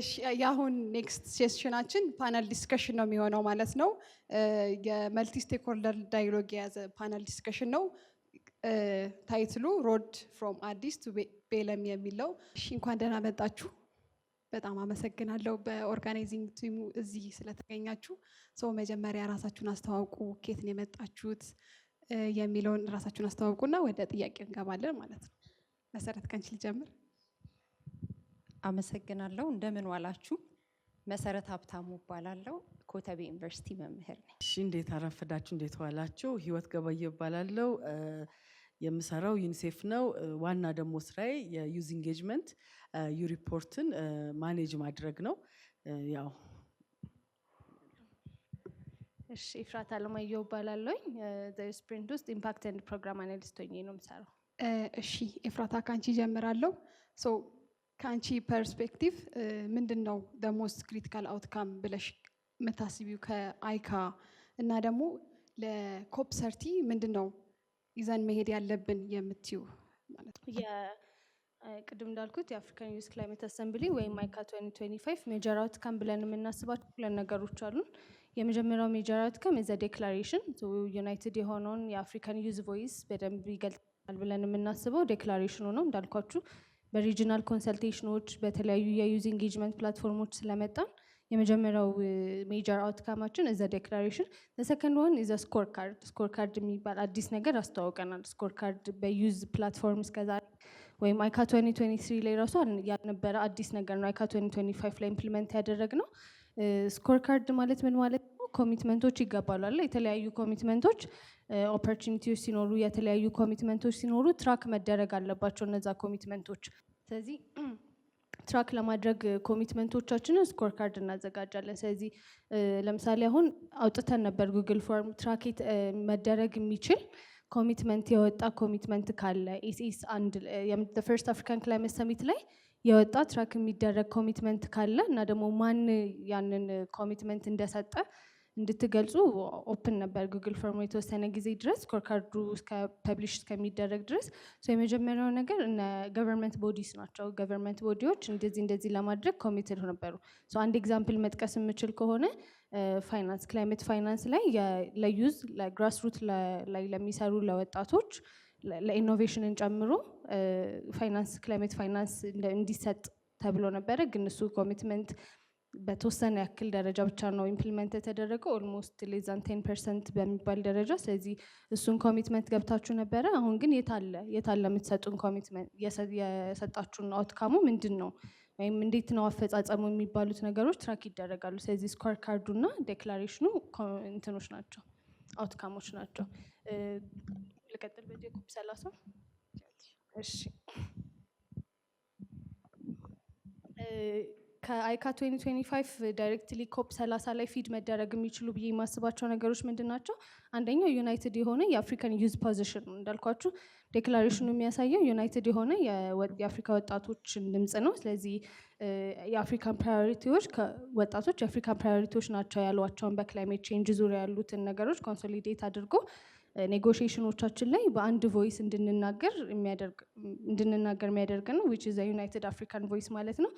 እሺ፣ የአሁን next session ኣችን panel discussion ነው የሚሆነው ማለት ነው። የ multi stakeholder dialogue የያዘ panel discussion ነው። Title ኡ "Road from Addis to Belem" የሚለው። እሺ፣ እንኳን ደህና መጣችሁ። በጣም አመሰግናለሁ በ organizing team ኡ እዚህ ስለተገኛችሁ። So መጀመሪያ ራሳችሁን አስተዋውቁ፣ ከየት ነው የመጣችሁት የሚለውን ራሳችሁን አስተዋውቁና ወደ ጥያቄ እንገባለን ማለት ነው። መሰረት፣ ከአንቺ ልጀምር። አመሰግናለሁ። እንደምን ዋላችሁ? መሰረት ሀብታሙ እባላለሁ። ኮተቤ ዩኒቨርሲቲ መምህር ነኝ። እሺ፣ እንዴት አረፈዳችሁ? እንዴት ዋላችሁ? ህይወት ገበየሁ እባላለሁ። የምሰራው ዩኒሴፍ ነው። ዋና ደግሞ ስራዬ የ youth engagement U-Report ን manage ማድረግ ነው። ያው እሺ፣ ኤፍራታ አለማየሁ እባላለሁኝ። Youth ውስጥ impact and program analyst ሆኜ ነው የምሰራው። እሺ ኤፍራታ፣ ከአንቺ ጀምራለሁ። So ከአንቺ perspective ምንድን ነው the most critical outcome ብለሽ የምታስቢው ከ ICA እና ደግሞ ለ COP 30 ምንድን ነው ይዘን መሄድ ያለብን የምትዩ ማለት ነው? ቅድም እንዳልኩት የ African Youth Climate Assembly ወይም ICA 2025 major outcome ብለን የምናስባቸው ሁለት ነገሮች አሉን። የመጀመሪያው major outcome the declaration፣ united የሆነውን የ African youth voice በደንብ ይገልጻል ብለን የምናስበው declaration ኑ ነው። እንዳልኳችሁ በ regional consultation ኖች፣ በተለያዩ የ youth engagement platform ኦች ስለመጣን የመጀመሪያው major outcome ኣችን is a declaration። Second one is a scorecard። Scorecard የሚባል አዲስ ነገር አስተዋውቀናል። Scorecard በ youth platform እስከዛሬ ወይም ICA 2023 ላይ ራሱ ያልነበረ አዲስ ነገር ነው። ICA 2025 ላይ implement ያደረግነው። Scorecard ማለት ምን ማለት ነው? Commitment ኦች ይገባሉ አለ፣ የተለያዩ commitment ኦች፣ opportunity ዎች ሲኖሩ፣ የተለያዩ commitment ኦች ሲኖሩ track መደረግ አለባቸው እነዛ commitment ኦች። ስለዚህ track ለማድረግ commitment ኦቻችንን scorecard እናዘጋጃለን። ስለዚህ ለምሳሌ አሁን አውጥተን ነበር Google form፣ track መደረግ የሚችል commitment፣ የወጣ commitment ካለ፣ SS 1 first African Climate Summit ላይ የወጣ track የሚደረግ commitment ካለ እና ደግሞ ማን ያንን commitment እንደሰጠ እንድትገልጹ open ነበር Google form የተወሰነ ጊዜ ድረስ፣ scorecard ኡ እስከ publish እስከሚደረግ ድረስ። የመጀመሪያው ነገር እነ government bodies ናቸው። Government body ዎች እንደዚህ እንደዚህ ለማድረግ committed ነበሩ። አንድ example መጥቀስ የምችል ከሆነ finance፣ climate finance ላይ ለ youth፣ ለ grassroot ላይ ለሚሰሩ ለወጣቶች፣ ለ innovation ን ጨምሮ finance፣ climate finance እንዲሰጥ ተብሎ ነበረ። ግን እሱ commitment በተወሰነ ያክል ደረጃ ብቻ ነው implement የተደረገው፣ almost less than 10% በሚባል ደረጃ። ስለዚህ እሱን commitment ገብታችሁ ነበረ። አሁን ግን የታለ የታለ የምትሰጡን commitment፣ የሰጣችሁን outcome ኡ ምንድን ነው ወይም እንዴት ነው አፈጻጸሙ የሚባሉት ነገሮች track ይደረጋሉ። ስለዚህ scorecard ኡ እና declaration ኑ እንትኖች ናቸው፣ outcome ኦች ናቸው። ልቀጥል በዚህ COP 30። እሺ፣ ከ ICA 2025 directly COP 30 ላይ feed መደረግ የሚችሉ ብዬ የማስባቸው ነገሮች ምንድን ናቸው? አንደኛው united የሆነ የ African youth position ነው። እንዳልኳችሁ declaration ኑ የሚያሳየው united የሆነ የአፍሪካ ወጣቶችን ድምፅ ነው። ስለዚህ የአፍሪካን priority ዎች፣ ወጣቶች የአፍሪካን priority ዎች ናቸው ያሏቸውን በ climate change ዙሪያ ያሉትን ነገሮች consolidate አድርጎ negotiation ኖቻችን ላይ በአንድ voice እንድንናገር የሚያደርግ ነው፣ which is united African voice ማለት ነው።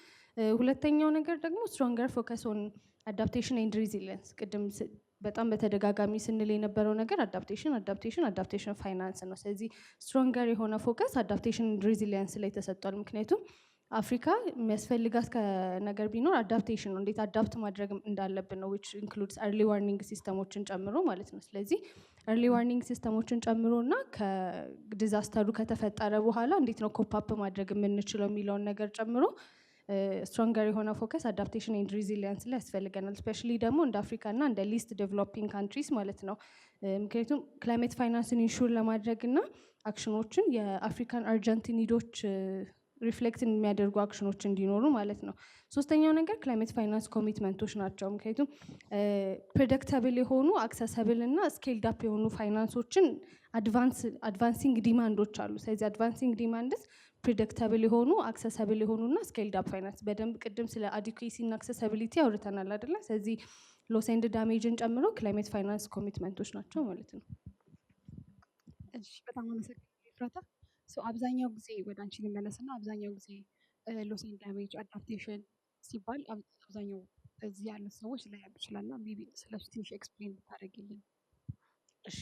ሁለተኛው ነገር ደግሞ stronger focus on adaptation and resilience። ቅድም በጣም በተደጋጋሚ ስንል የነበረው ነገር adaptation፣ adaptation፣ adaptation finance ነው። ስለዚህ stronger የሆነ focus adaptation and resilience ላይ ተሰጥቷል። ምክንያቱም አፍሪካ የሚያስፈልጋት ነገር ቢኖር adaptation ነው። እንዴት adapt ማድረግ እንዳለብን ነው፣ which includes early warning system ኦችን ጨምሮ ማለት ነው። ስለዚህ early warning system ኦችን ጨምሮ እና ከ disaster ኡ ከተፈጠረ በኋላ እንዴት ነው cope up ማድረግ የምንችለው የሚለውን ነገር ጨምሮ stronger የሆነ focus adaptation and resilience ላይ ያስፈልገናል። Especially ደግሞ እንደ አፍሪካ እና እንደ least developing countries ማለት ነው። ምክንያቱም climate finance ን ensure ለማድረግ እና action ኖችን የአፍሪካን urgent need ኦች reflect የሚያደርጉ action ኖች እንዲኖሩ ማለት ነው። ሶስተኛው ነገር climate finance commitment ኦች ናቸው። ምክንያቱም predictable የሆኑ፣ accessible እና scaled up የሆኑ finance ኦችን advancing demand ኦች አሉ። ስለዚህ advancing demands predictable የሆኑ፣ accessible የሆኑ እና scaled up finance፣ በደንብ ቅድም ስለ adequacy እና accessibility አውርተናል አይደለ? ስለዚህ loss and damage ን ጨምሮ climate finance commitment ኦች ናቸው ማለት ነው። እሺ፣ በጣም አመሰግናለሁ ኤፍራታ። So አብዛኛው ጊዜ ወደ አንቺ ልመለስና አብዛኛው ጊዜ loss and damage adaptation ሲባል አብዛኛው እዚህ ያሉት ሰዎች ላያውቁ ይችላል እና maybe ስለሱ ትንሽ explain ብታደርጊልን። እሺ፣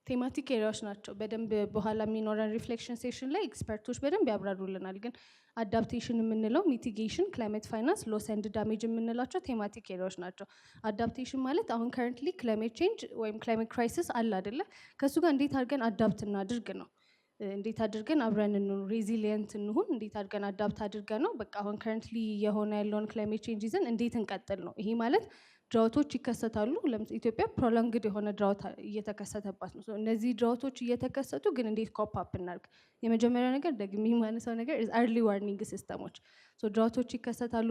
thematic area ዎች ናቸው። በደንብ በኋላ የሚኖረን reflection session ላይ expert ኦች በደንብ ያብራሩልናል። ግን adaptation የምንለው mitigation፣ climate finance፣ loss and damage የምንላቸው thematic area ዎች ናቸው። Adaptation ማለት አሁን currently climate change ወይም climate crisis አለ አይደለ? ከእሱ ጋር እንዴት አድርገን adapt እናድርግ ነው። እንዴት አድርገን አብረን እንኑር፣ resilient እንሁን፣ እንዴት አድርገን adapt አድርገን ነው በቃ አሁን currently የሆነ ያለውን climate change ይዘን እንዴት እንቀጥል ነው። ይሄ ማለት drought ኦች ይከሰታሉ። ለምሳሌ ኢትዮጵያ prolonged የሆነ drought እየተከሰተባት ነው። እነዚህ drought ኦች እየተከሰቱ ግን እንዴት cope up እናድርግ? የመጀመሪያው ነገር ደግሜ የማነሳው ነገር early warning system ኦች። Drought ኦች ይከሰታሉ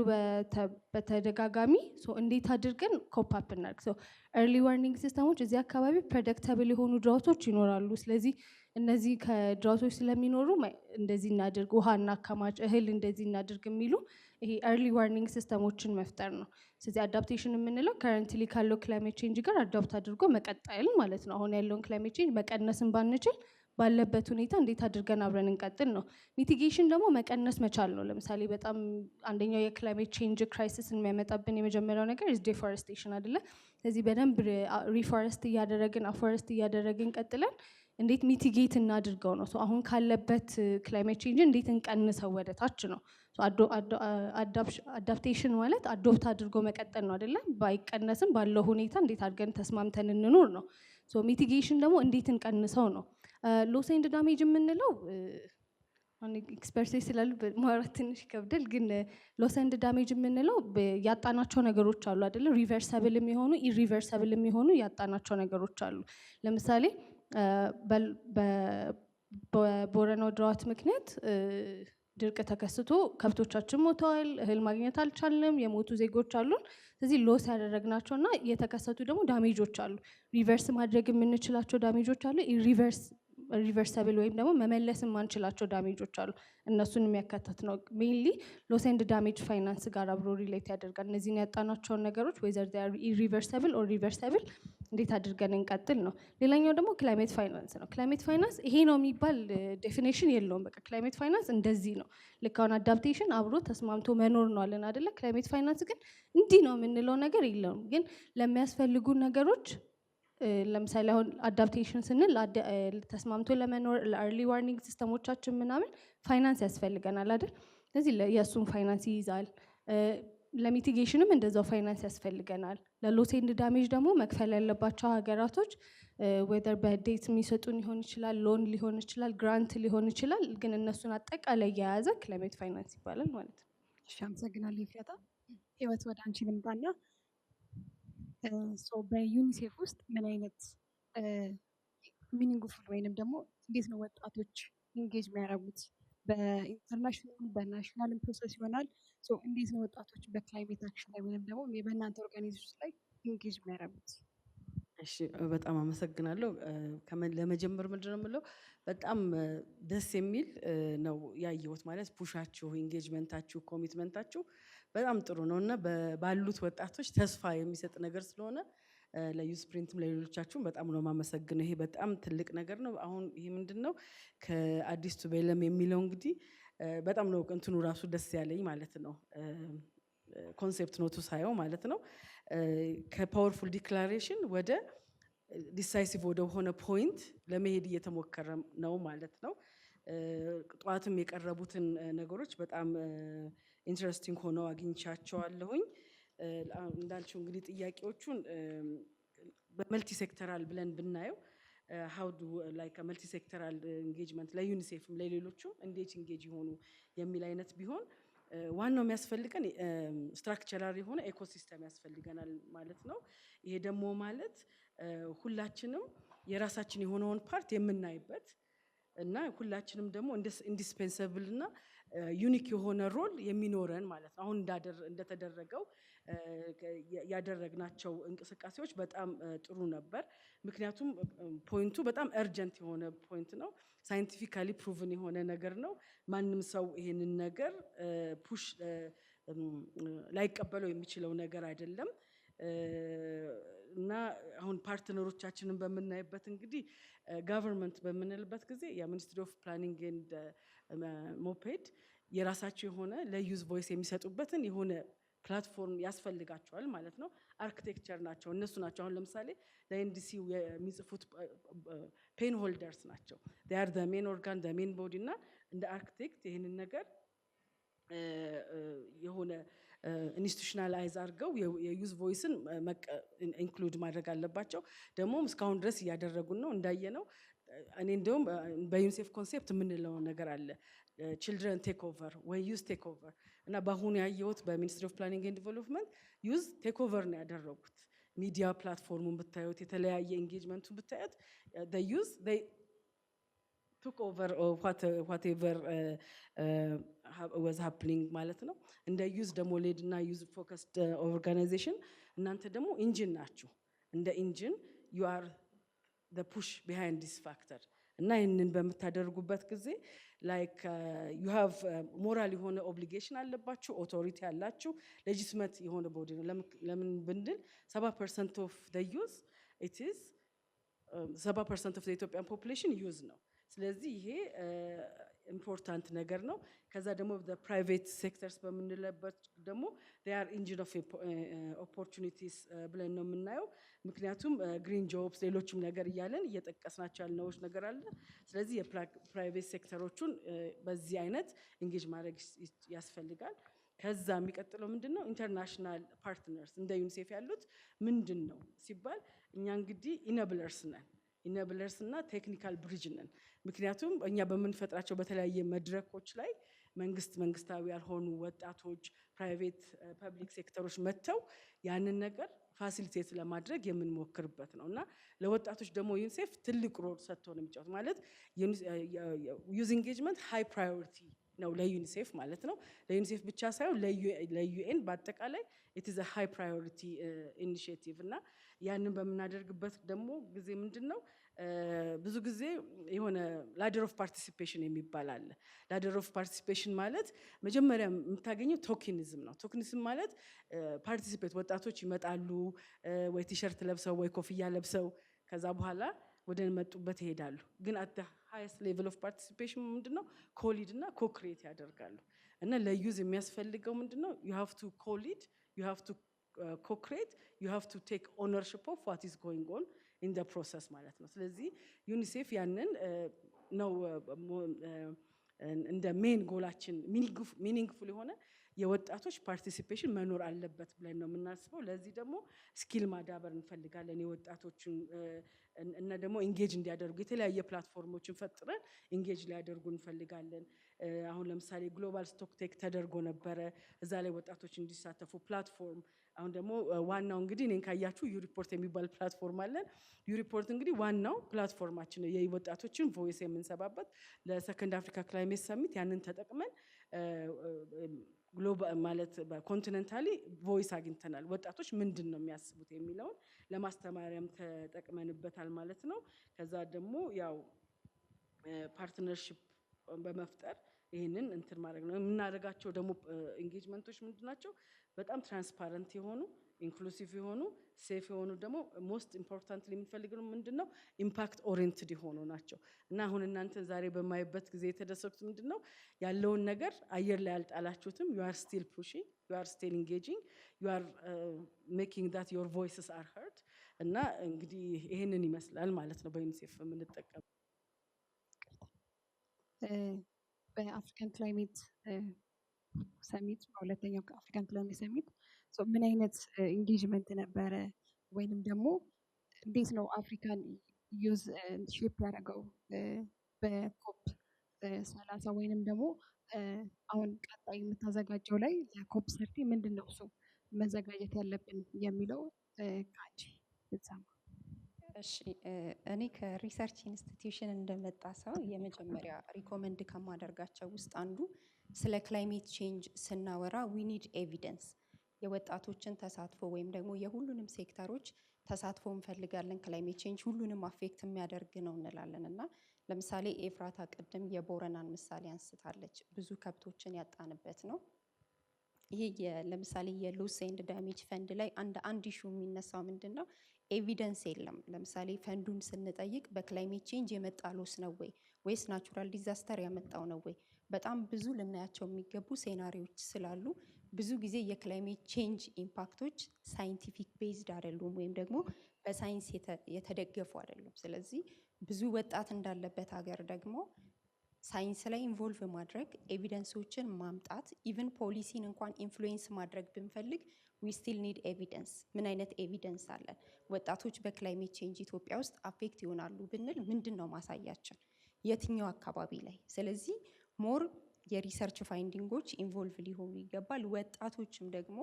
በተደጋጋሚ፣ እንዴት አድርገን cope up እናድርግ? Early warning system ኦች እዚህ አካባቢ predictable የሆኑ drought ኦች ይኖራሉ። ስለዚህ እነዚህ ከ drought ኦች ስለሚኖሩ እንደዚህ እናድርግ፣ ውሃ እናከማች፣ እህል እንደዚህ እናድርግ የሚሉ ይሄ early warning system ኦችን መፍጠር ነው። ስለዚህ adaptation የምንለው currently ካለው climate change ጋር adapt አድርጎ መቀጠል ማለት ነው። አሁን ያለውን climate change መቀነስን ባንችል ባለበት ሁኔታ እንዴት አድርገን አብረን እንቀጥል ነው። Mitigation ደግሞ መቀነስ መቻል ነው። ለምሳሌ በጣም አንደኛው የ climate change crisis ን የሚያመጣብን የመጀመሪያው ነገር is deforestation አይደለ? ስለዚህ በደንብ reforest እያደረግን afforest እያደረግን ቀጥለን እንዴት mitigate እናድርገው ነው። አሁን ካለበት climate change እንዴት እንቀንሰው ወደ ታች ነው። Adaptation ማለት adopt አድርጎ መቀጠል ነው አይደለ? ባይቀነስም ባለው ሁኔታ እንዴት አድርገን ተስማምተን እንኑር ነው። Mitigation ደግሞ እንዴት እንቀንሰው ነው። Loss and damage የምንለው expert ኦች ስላሉ ማውራት ትንሽ ይከብዳል። ግን loss and damage የምንለው ያጣናቸው ነገሮች አሉ አይደለ? Reversible የሚሆኑ irreversible የሚሆኑ ያጣናቸው ነገሮች አሉ። ለምሳሌ በቦረናው drought ምክንያት ድርቅ ተከስቶ ከብቶቻችን ሞተዋል። እህል ማግኘት አልቻልንም። የሞቱ ዜጎች አሉን። ስለዚህ loss ያደረግናቸው እና የተከሰቱ ደግሞ damage ኦች አሉ። Reverse ማድረግ የምንችላቸው damage ኦች አሉ። Irreversible ወይም ደግሞ መመለስ የማንችላቸው damage ኦች አሉ። እነሱን የሚያካትት ነው። Mainly loss and damage finance ጋር አብሮ relate ያደርጋል። እነዚህን ያጣናቸውን ነገሮች whether irreversible or reversible እንዴት አድርገን እንቀጥል ነው። ሌላኛው ደግሞ climate finance ነው። Climate finance ይሄ ነው የሚባል definition የለውም። በቃ climate finance እንደዚህ ነው። ልክ አሁን adaptation አብሮ ተስማምቶ መኖር ነው አለን አደለ? Climate finance ግን እንዲህ ነው የምንለው ነገር የለውም። ግን ለሚያስፈልጉ ነገሮች፣ ለምሳሌ አሁን adaptation ስንል ተስማምቶ ለመኖር ለ early warning system ኦቻችን ምናምን ፋይናንስ ያስፈልገናል አይደል? ስለዚህ የእሱን ፋይናንስ ይይዛል። ለ mitigation ም እንደዛው ፋይናንስ ያስፈልገናል። ለ loss and damage ደግሞ መክፈል ያለባቸው ሀገራቶች whether በ debt የሚሰጡን ሊሆን ይችላል፣ loan ሊሆን ይችላል፣ grant ሊሆን ይችላል። ግን እነሱን አጠቃላይ የያዘ climate finance ይባላል ማለት ነው። እሺ፣ አመሰግናለሁ ኤፍራታ። ህይወት፣ ወደ አንቺ ልምጣና በዩኒሴፍ ውስጥ ምን አይነት meaningful ወይንም ደግሞ እንዴት ነው ወጣቶች engage የሚያደርጉት? በ international በ national process ይሆናል። እንዴት ነው ወጣቶች በ climate action ላይ ወይንም ደግሞ በእናንተ organization ላይ engage የሚያደርጉት? እሺ፣ በጣም አመሰግናለሁ። ለመጀመር ምንድን ነው የምለው፣ በጣም ደስ የሚል ነው ያየሁት። ማለት push ኣችሁ፣ engagement ኣችሁ፣ commitment ኣችሁ በጣም ጥሩ ነው እና ባሉት ወጣቶች ተስፋ የሚሰጥ ነገር ስለሆነ ለ Youth Sprint ም ለሌሎቻችሁም በጣም ነው የማመሰግነው። ይሄ በጣም ትልቅ ነገር ነው። አሁን ይሄ ምንድን ነው ከአዲስ to ቤለም የሚለው እንግዲህ በጣም ነው እንትኑ ራሱ ደስ ያለኝ ማለት ነው። Concept note ኡ ሳየው ማለት ነው፣ ከ powerful declaration ወደ decisive ወደ ሆነ point ለመሄድ እየተሞከረ ነው ማለት ነው። ጠዋትም የቀረቡትን ነገሮች በጣም interesting ሆነው አግኝቻቸዋለሁኝ። እንዳልሽው እንግዲህ ጥያቄዎቹን በ multi sectoral ብለን ብናየው how do like multi sectoral engagement ለዩኒሴፍም ለሌሎቹም እንዴት engage ይሆኑ የሚል አይነት ቢሆን፣ ዋናው የሚያስፈልገን structural የሆነ ecosystem ያስፈልገናል ማለት ነው። ይሄ ደግሞ ማለት ሁላችንም የራሳችን የሆነውን part የምናይበት እና ሁላችንም ደግሞ indispensable እና unique የሆነ role የሚኖረን ማለት ነው። አሁን እንደተደረገው ያደረግናቸው እንቅስቃሴዎች በጣም ጥሩ ነበር። ምክንያቱም point ኡ በጣም urgent የሆነ point ነው። Scientifically proven የሆነ ነገር ነው። ማንም ሰው ይሄንን ነገር push ላይቀበለው የሚችለው ነገር አይደለም። እና አሁን partner ኦቻችንን በምናይበት እንግዲህ government በምንልበት ጊዜ የ Ministry of Planning and MoPED የራሳቸው የሆነ ለ youth voice የሚሰጡበትን የሆነ platform ያስፈልጋቸዋል ማለት ነው። አርክቴክቸር ናቸው፣ እነሱ ናቸው። አሁን ለምሳሌ ለ NDC የሚጽፉት pen holders ናቸው። Are main organ, main body። እና እንደ አርክቴክት ይህንን ነገር የሆነ institutionalize አድርገው የ youth voice ን include ማድረግ አለባቸው። ደግሞም እስካሁን ድረስ እያደረጉን ነው እንዳየነው። እኔ እንደውም በዩኒሴፍ concept የምንለው ነገር አለ፣ children take over ወይ youth take over። እና በአሁኑ ያየሁት በ Ministry of Planning and Development youth take over ነው ያደረጉት። ሚዲያ platform ኡን ብታዩት፣ የተለያየ engagement ኡን ብታዩት youth took over whatever was happening ማለት ነው። እንደ youth ደግሞ led እና youth focused organization እናንተ ደግሞ engine ናችሁ። እንደ engine you are push behind this factor። እና ይህንን በምታደርጉበት ጊዜ like you have moral የሆነ obligation አለባችሁ፣ authority አላችሁ፣ legitimate የሆነ body ነው። ለምን ብንል 70% of youth, it is 70% of Ethiopian population youth ነው። ስለዚህ ይሄ important ነገር ነው። ከዛ ደግሞ private sectors በምንለበት ደግሞ are engine of opportunities ብለን ነው የምናየው። ምክንያቱም green jobs፣ ሌሎችም ነገር እያለን እየጠቀስናቸው ያልነዎች ነገር አለ። ስለዚህ የ private sector ኦቹን በዚህ አይነት engage ማድረግ ያስፈልጋል። ከዛ የሚቀጥለው ምንድን ነው? International partners እንደ ዩኒሴፍ ያሉት ምንድን ነው ሲባል እኛ እንግዲህ enablers ነን፣ enablers እና technical bridge ነን። ምክንያቱም እኛ በምንፈጥራቸው በተለያየ መድረኮች ላይ መንግስት፣ መንግስታዊ ያልሆኑ፣ ወጣቶች፣ private public sector ኦች መጥተው ያንን ነገር facilitate ለማድረግ የምንሞክርበት ነው። እና ለወጣቶች ደግሞ ዩኒሴፍ ትልቅ role ሰጥቶ ነው የሚጫወት፣ ማለት youth engagement high priority ነው ለዩኒሴፍ ማለት ነው። ለዩኒሴፍ ብቻ ሳይሆን ለ UN በአጠቃላይ it is high priority initiative። እና ያንን በምናደርግበት ደግሞ ጊዜ ምንድን ነው፣ ብዙ ጊዜ የሆነ ladder of participation የሚባል አለ። Ladder of participation ማለት መጀመሪያ የምታገኘው tokenism ነው። Tokenism ማለት participate ወጣቶች ይመጣሉ ወይ ቲሸርት ለብሰው ወይ ኮፍያ ለብሰው፣ ከዛ በኋላ ወደ መጡበት ይሄዳሉ። ግን at highest level of participation ምንድን ነው? Co-lead እና co-create ያደርጋሉ። እና ለ youth የሚያስፈልገው ምንድን ነው? You have to co-lead, you have to co-create, you have to take ownership of what is going on in the process ማለት ነው። ስለዚህ ዩኒሴፍ ያንን ነው እንደ main goal ኣችን፣ meaningful የሆነ የወጣቶች participation መኖር አለበት ብለን ነው የምናስበው። ለዚህ ደግሞ skill ማዳበር እንፈልጋለን የወጣቶችን፣ እና ደግሞ engage እንዲያደርጉ የተለያየ platform ኦችን ፈጥረን engage ሊያደርጉ እንፈልጋለን። አሁን ለምሳሌ global stocktake ተደርጎ ነበረ። እዛ ላይ ወጣቶች እንዲሳተፉ platform። አሁን ደግሞ ዋናው እንግዲህ እኔን ካያችሁ U-Report የሚባል platform አለን። U-Report እንግዲህ ዋናው platform ኣችን ነው፣ የወጣቶችን voice የምንሰባበት። ለ Second Africa Climate Summit ያንን ተጠቅመን global ማለት continentally voice አግኝተናል። ወጣቶች ምንድን ነው የሚያስቡት የሚለውን ለማስተማሪያም ተጠቅመንበታል ማለት ነው። ከዛ ደግሞ ያው partnership በመፍጠር ይህንን እንትን ማድረግ ነው። የምናደርጋቸው ደግሞ engagement ኦች ምንድን ናቸው? በጣም transparent የሆኑ፣ inclusive የሆኑ፣ safe የሆኑ፣ ደግሞ most important የምንፈልገው ምንድን ነው፣ impact oriented የሆኑ ናቸው። እና አሁን እናንተን ዛሬ በማይበት ጊዜ የተደሰትኩት ምንድን ነው፣ ያለውን ነገር አየር ላይ አልጣላችሁትም። You are still pushing, you are still engaging, you are making that your voices are heard። እና እንግዲህ ይህንን ይመስላል ማለት ነው በዩኒሴፍ የምንጠቀም በ African Climate Summit፣ በሁለተኛው African Climate Summit ምን አይነት engagement ነበረ? ወይንም ደግሞ እንዴት ነው African youth shape ያደረገው በ COP 30፣ ወይንም ደግሞ አሁን ቀጣይ የምታዘጋጀው ላይ ለ COP 30 ምንድን ነው እሱ መዘጋጀት ያለብን የሚለው ከአንቺ ብትሰማ። እሺ፣ እኔ ከ research institution እንደመጣ ሰው የመጀመሪያ recommend ከማደርጋቸው ውስጥ አንዱ ስለ climate change ስናወራ we need evidence። የወጣቶችን ተሳትፎ ወይም ደግሞ የሁሉንም ሴክተሮች ተሳትፎ እንፈልጋለን። Climate change ሁሉንም affect የሚያደርግ ነው እንላለን። እና ለምሳሌ ኤፍራታ ቅድም የቦረናን ምሳሌ አንስታለች። ብዙ ከብቶችን ያጣንበት ነው። ይሄ ለምሳሌ የ loss and damage fund ላይ አንድ issue የሚነሳው ምንድን ነው? Evidence የለም። ለምሳሌ ፈንዱን ስንጠይቅ በ climate change የመጣ loss ነው ወይ ወይስ natural disaster ያመጣው ነው ወይ? በጣም ብዙ ልናያቸው የሚገቡ scenario ዎች ስላሉ ብዙ ጊዜ የ climate change impact ኦች scientific based አይደሉም ወይም ደግሞ በሳይንስ የተደገፉ አይደሉም። ስለዚህ ብዙ ወጣት እንዳለበት ሀገር ደግሞ ሳይንስ ላይ involve ማድረግ፣ evidence ኦችን ማምጣት፣ even ፖሊሲን እንኳን influence ማድረግ ብንፈልግ we still need evidence። ምን አይነት evidence አለን? ወጣቶች በ climate change ኢትዮጵያ ውስጥ affect ይሆናሉ ብንል ምንድን ነው ማሳያችን? የትኛው አካባቢ ላይ? ስለዚህ more የ research finding ኦች involve ሊሆኑ ይገባል። ወጣቶችም ደግሞ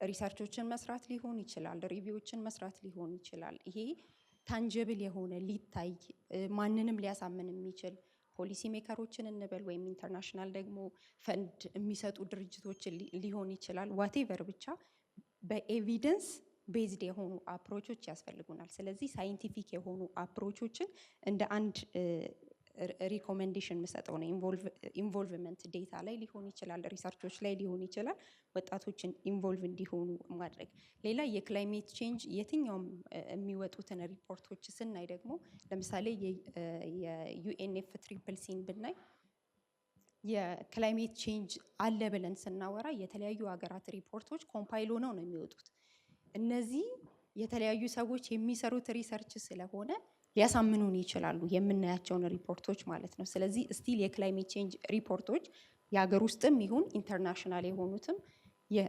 research ኦችን መስራት ሊሆን ይችላል፣ review ዎችን መስራት ሊሆን ይችላል። ይሄ tangible የሆነ፣ ሊታይ፣ ማንንም ሊያሳምን የሚችል policy maker ኦችን እንበል ወይም international ደግሞ ፈንድ የሚሰጡ ድርጅቶችን ሊሆን ይችላል። Whatever፣ ብቻ በ evidence based የሆኑ approach ኦች ያስፈልጉናል። ስለዚህ scientific የሆኑ approach ኦችን እንደ አንድ recommendation የምሰጠው ነው። Involvement data ላይ ሊሆን ይችላል፣ research ኦች ላይ ሊሆን ይችላል። ወጣቶችን involve እንዲሆኑ ማድረግ። ሌላ የ climate change የትኛውም የሚወጡትን ሪፖርቶች ስናይ ደግሞ ለምሳሌ የ UNFCCC ን ብናይ የ climate change አለ ብለን ስናወራ የተለያዩ ሀገራት ሪፖርቶች compile ሆነው ነው የሚወጡት። እነዚህ የተለያዩ ሰዎች የሚሰሩት research ስለሆነ ሊያሳምኑን ይችላሉ የምናያቸውን ሪፖርቶች ማለት ነው። ስለዚህ still የ climate change ሪፖርቶች የሀገር ውስጥም ይሁን international የሆኑትም የ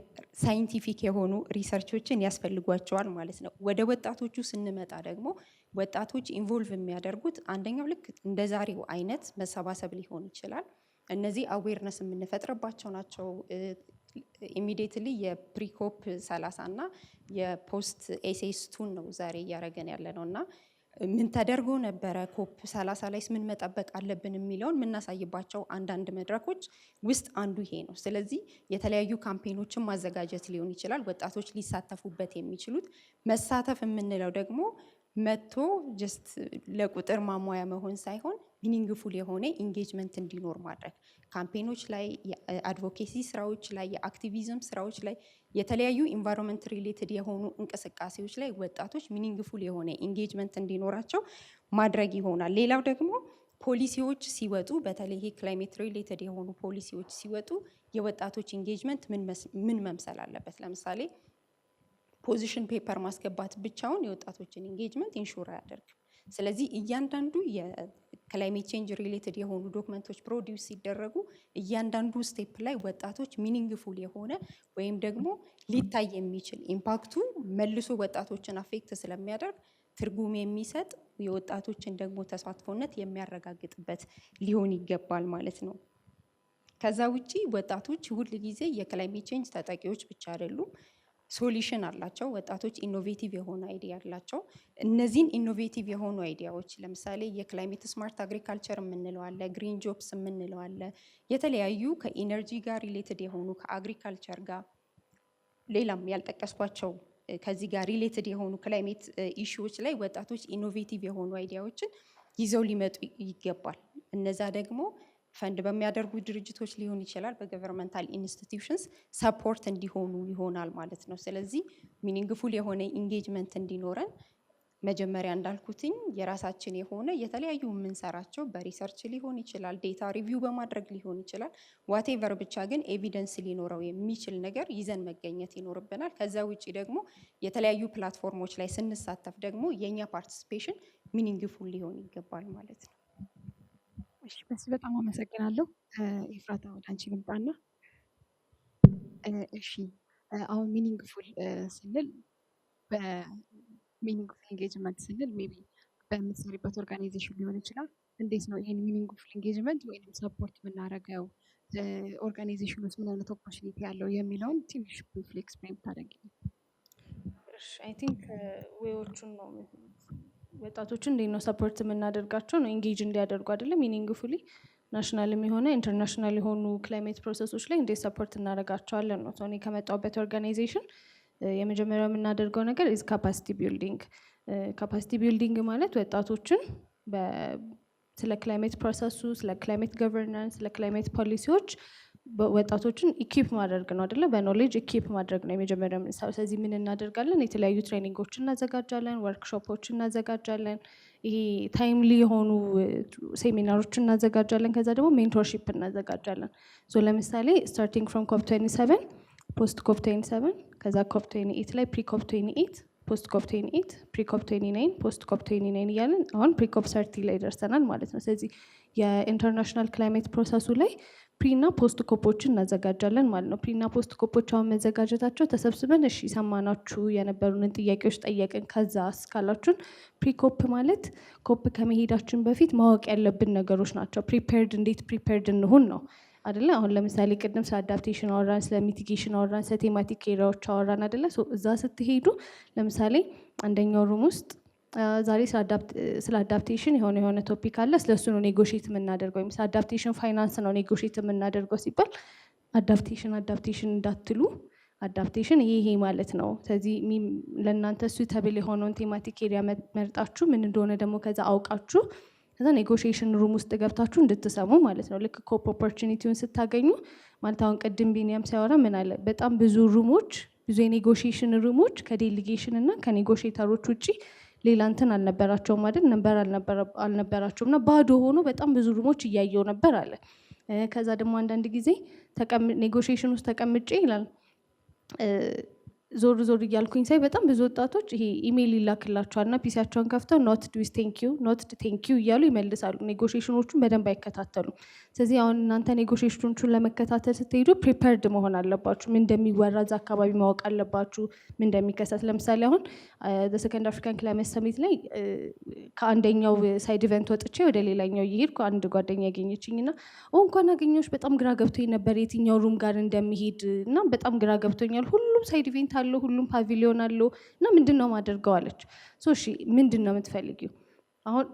scientific የሆኑ research ኦችን ያስፈልጓቸዋል ማለት ነው። ወደ ወጣቶቹ ስንመጣ ደግሞ ወጣቶች involve የሚያደርጉት አንደኛው ልክ እንደ ዛሬው አይነት መሰባሰብ ሊሆን ይችላል። እነዚህ awareness የምንፈጥርባቸው ናቸው። Immediately የ pre-COP 30 እና የ post SS2 ን ነው ዛሬ እያደረገን ያለ ነው። እና ምን ተደርጎ ነበረ፣ COP 30 ላይስ ምን መጠበቅ አለብን የሚለውን የምናሳይባቸው አንዳንድ መድረኮች ውስጥ አንዱ ይሄ ነው። ስለዚህ የተለያዩ campaign ኦችን ማዘጋጀት ሊሆን ይችላል። ወጣቶች ሊሳተፉበት የሚችሉት፣ መሳተፍ የምንለው ደግሞ መጥቶ just ለቁጥር ማሟያ መሆን ሳይሆን meaningful የሆነ engagement እንዲኖር ማድረግ፣ campaign ኦች ላይ፣ የ advocacy ስራዎች ላይ፣ የ activism ስራዎች ላይ፣ የተለያዩ environment related የሆኑ እንቅስቃሴዎች ላይ ወጣቶች meaningful የሆነ engagement እንዲኖራቸው ማድረግ ይሆናል። ሌላው ደግሞ ፖሊሲዎች ሲወጡ፣ በተለይ ይሄ climate related የሆኑ ፖሊሲዎች ሲወጡ የወጣቶች engagement ምን መምሰል አለበት? ለምሳሌ position paper ማስገባት ብቻውን የወጣቶችን engagement ensure አያደርግም። ስለዚህ እያንዳንዱ የ climate change related የሆኑ document ኦች produce ሲደረጉ እያንዳንዱ step ላይ ወጣቶች meaningful የሆነ ወይም ደግሞ ሊታይ የሚችል impact ኡ መልሶ ወጣቶችን affect ስለሚያደርግ ትርጉም የሚሰጥ፣ የወጣቶችን ደግሞ ተሳትፎነት የሚያረጋግጥበት ሊሆን ይገባል ማለት ነው። ከዛ ውጪ ወጣቶች ሁል ጊዜ የ climate change ተጠቂዎች ብቻ አይደሉም። Solution አላቸው። ወጣቶች innovative የሆነ idea አላቸው። እነዚህን innovative የሆኑ idea ዎች ለምሳሌ የ climate smart agriculture የምንለው አለ፣ green jobs የምንለው አለ፣ የተለያዩ ከ energy ጋር related የሆኑ፣ ከ agriculture ጋር፣ ሌላም ያልጠቀስኳቸው ከዚህ ጋር related የሆኑ climate issue ዎች ላይ ወጣቶች innovative የሆኑ idea ዎችን ይዘው ሊመጡ ይገባል። እነዛ ደግሞ ፈንድ በሚያደርጉ ድርጅቶች ሊሆን ይችላል፣ በ governmental institutions support እንዲሆኑ ይሆናል ማለት ነው። ስለዚህ meaningful የሆነ engagement እንዲኖረን መጀመሪያ እንዳልኩትኝ የራሳችን የሆነ የተለያዩ የምንሰራቸው በ research ሊሆን ይችላል፣ data review በማድረግ ሊሆን ይችላል። Whatever፣ ብቻ ግን evidence ሊኖረው የሚችል ነገር ይዘን መገኘት ይኖርብናል። ከዛ ውጭ ደግሞ የተለያዩ platform ኦች ላይ ስንሳተፍ ደግሞ የእኛ participation meaningful ሊሆን ይገባል ማለት ነው። እሺ፣ በስ በጣም አመሰግናለሁ። ኤፍራታ፣ ወደ አንቺ ልምጣና እሺ፣ አሁን meaningful ስንል፣ በ meaningful engagement ስንል maybe በምትሰሪበት organization ሊሆን ይችላል። እንዴት ነው ይህን meaningful engagement ወይም support የምናደርገው? Organization ውስጥ ምን አይነት opportunity ያለው የሚለውን ትንሽ briefly explain ብታደርጊ። I think way ዎቹን ነው፣ ወጣቶችን እንዴት ነው support የምናደርጋቸው ነው፣ engage እንዲያደርጉ አይደለም፣ meaningfully national ም የሆነ international የሆኑ climate process ኦች ላይ እንዴት support እናደርጋቸዋለን ነው። እኔ ከመጣሁበት organization የመጀመሪያው የምናደርገው ነገር is capacity building። Capacity building ማለት ወጣቶችን ስለ climate process ኡ፣ ስለ climate governance፣ ስለ climate ፖሊሲዎች ወጣቶችን equip ማድረግ ነው አይደለ? በ knowledge equip ማድረግ ነው የመጀመሪያው የምንሰራው። ስለዚህ ምን እናደርጋለን? የተለያዩ training ኦች እናዘጋጃለን፣ ወርክሾፖች እናዘጋጃለን። ይሄ timely የሆኑ ሴሚናሮችን እናዘጋጃለን። ከዛ ደግሞ mentorship እናዘጋጃለን። So ለምሳሌ starting from COP 27፣ post COP 27፣ ከዛ COP 28 ላይ፣ pre COP 28፣ post COP 28፣ pre COP 29፣ post COP 29 እያለን አሁን pre COP 30 ላይ ደርሰናል ማለት ነው። ስለዚህ የ international climate process ኡ ላይ pre እና post COP ኦችን እናዘጋጃለን ማለት ነው። Pre እና post COP ኦች አሁን መዘጋጀታቸው ተሰብስበን እሺ ሰማናችሁ፣ የነበሩንን ጥያቄዎች ጠየቅን፣ ከዛ እስካላችሁን pre COP ማለት COP ከመሄዳችን በፊት ማወቅ ያለብን ነገሮች ናቸው። Prepared፣ እንዴት prepared እንሁን ነው አደለ? አሁን ለምሳሌ ቅድም ስለ adaptation አወራን፣ ስለ mitigation አወራን፣ ስለ thematic area ዎች አወራን አደለ? እዛ ስትሄዱ ለምሳሌ አንደኛው room ውስጥ ዛሬ ስለ adaptation የሆነ topic አለ፣ ስለሱ ነው negotiate የምናደርገው፣ ወይም ስለ adaptation finance ነው negotiate የምናደርገው ሲባል adaptation adaptation እንዳትሉ፣ adaptation ይሄ ይሄ ማለት ነው። ስለዚህ ለእናንተ suitable የሆነውን thematic area መርጣችሁ ምን እንደሆነ ደግሞ ከዛ አውቃችሁ ከዛ negotiation room ውስጥ ገብታችሁ እንድትሰሙ ማለት ነው። ልክ COP opportunity ውን ስታገኙ ማለት አሁን ቅድም ቢኒያም ሲያወራ ምን አለ? በጣም ብዙ room ኦች፣ ብዙ የ negotiation room ኦች ከ delegation እና ከ negotiator ኦች ውጭ ሌላ እንትን አልነበራቸውም አይደል? ነበር አልነበራቸውም እና ባዶ ሆኖ በጣም ብዙ room ኦች እያየው ነበር አለ። ከዛ ደግሞ አንዳንድ ጊዜ negotiation ውስጥ ተቀምጬ ይላል፣ ዞር ዞር እያልኩኝ ሳይ በጣም ብዙ ወጣቶች ይሄ ኢሜይል ይላክላቸዋል እና PC ያቸውን ከፍተው "Noted with thank you፣ noted, thank you" እያሉ ይመልሳሉ። Negotiation ኦቹን በደንብ አይከታተሉም። ስለዚህ አሁን እናንተ negotiation ኦቹን ለመከታተል ስትሄዱ prepared መሆን አለባችሁ። ምን እንደሚወራ እዛ አካባቢ ማወቅ አለባችሁ። ምን እንደሚከሰት። ለምሳሌ አሁን Second African Climate Summit ላይ ከአንደኛው side event ወጥቼ ወደ ሌላኛው እየሄድኩ አንድ ጓደኛ ያገኘችኝ እና "እንኳን አገኘሁሽ፣ በጣም ግራ ገብቶኝ ነበር የትኛው room ጋር እንደሚሄድ እና በጣም ግራ ገብቶኛል። ሁሉም side event አለው፣ ሁሉም pavilion አለው እና ምንድን ነው ማደርገው?" አለች። So እሺ ምንድን ነው የምትፈልጊው? አሁን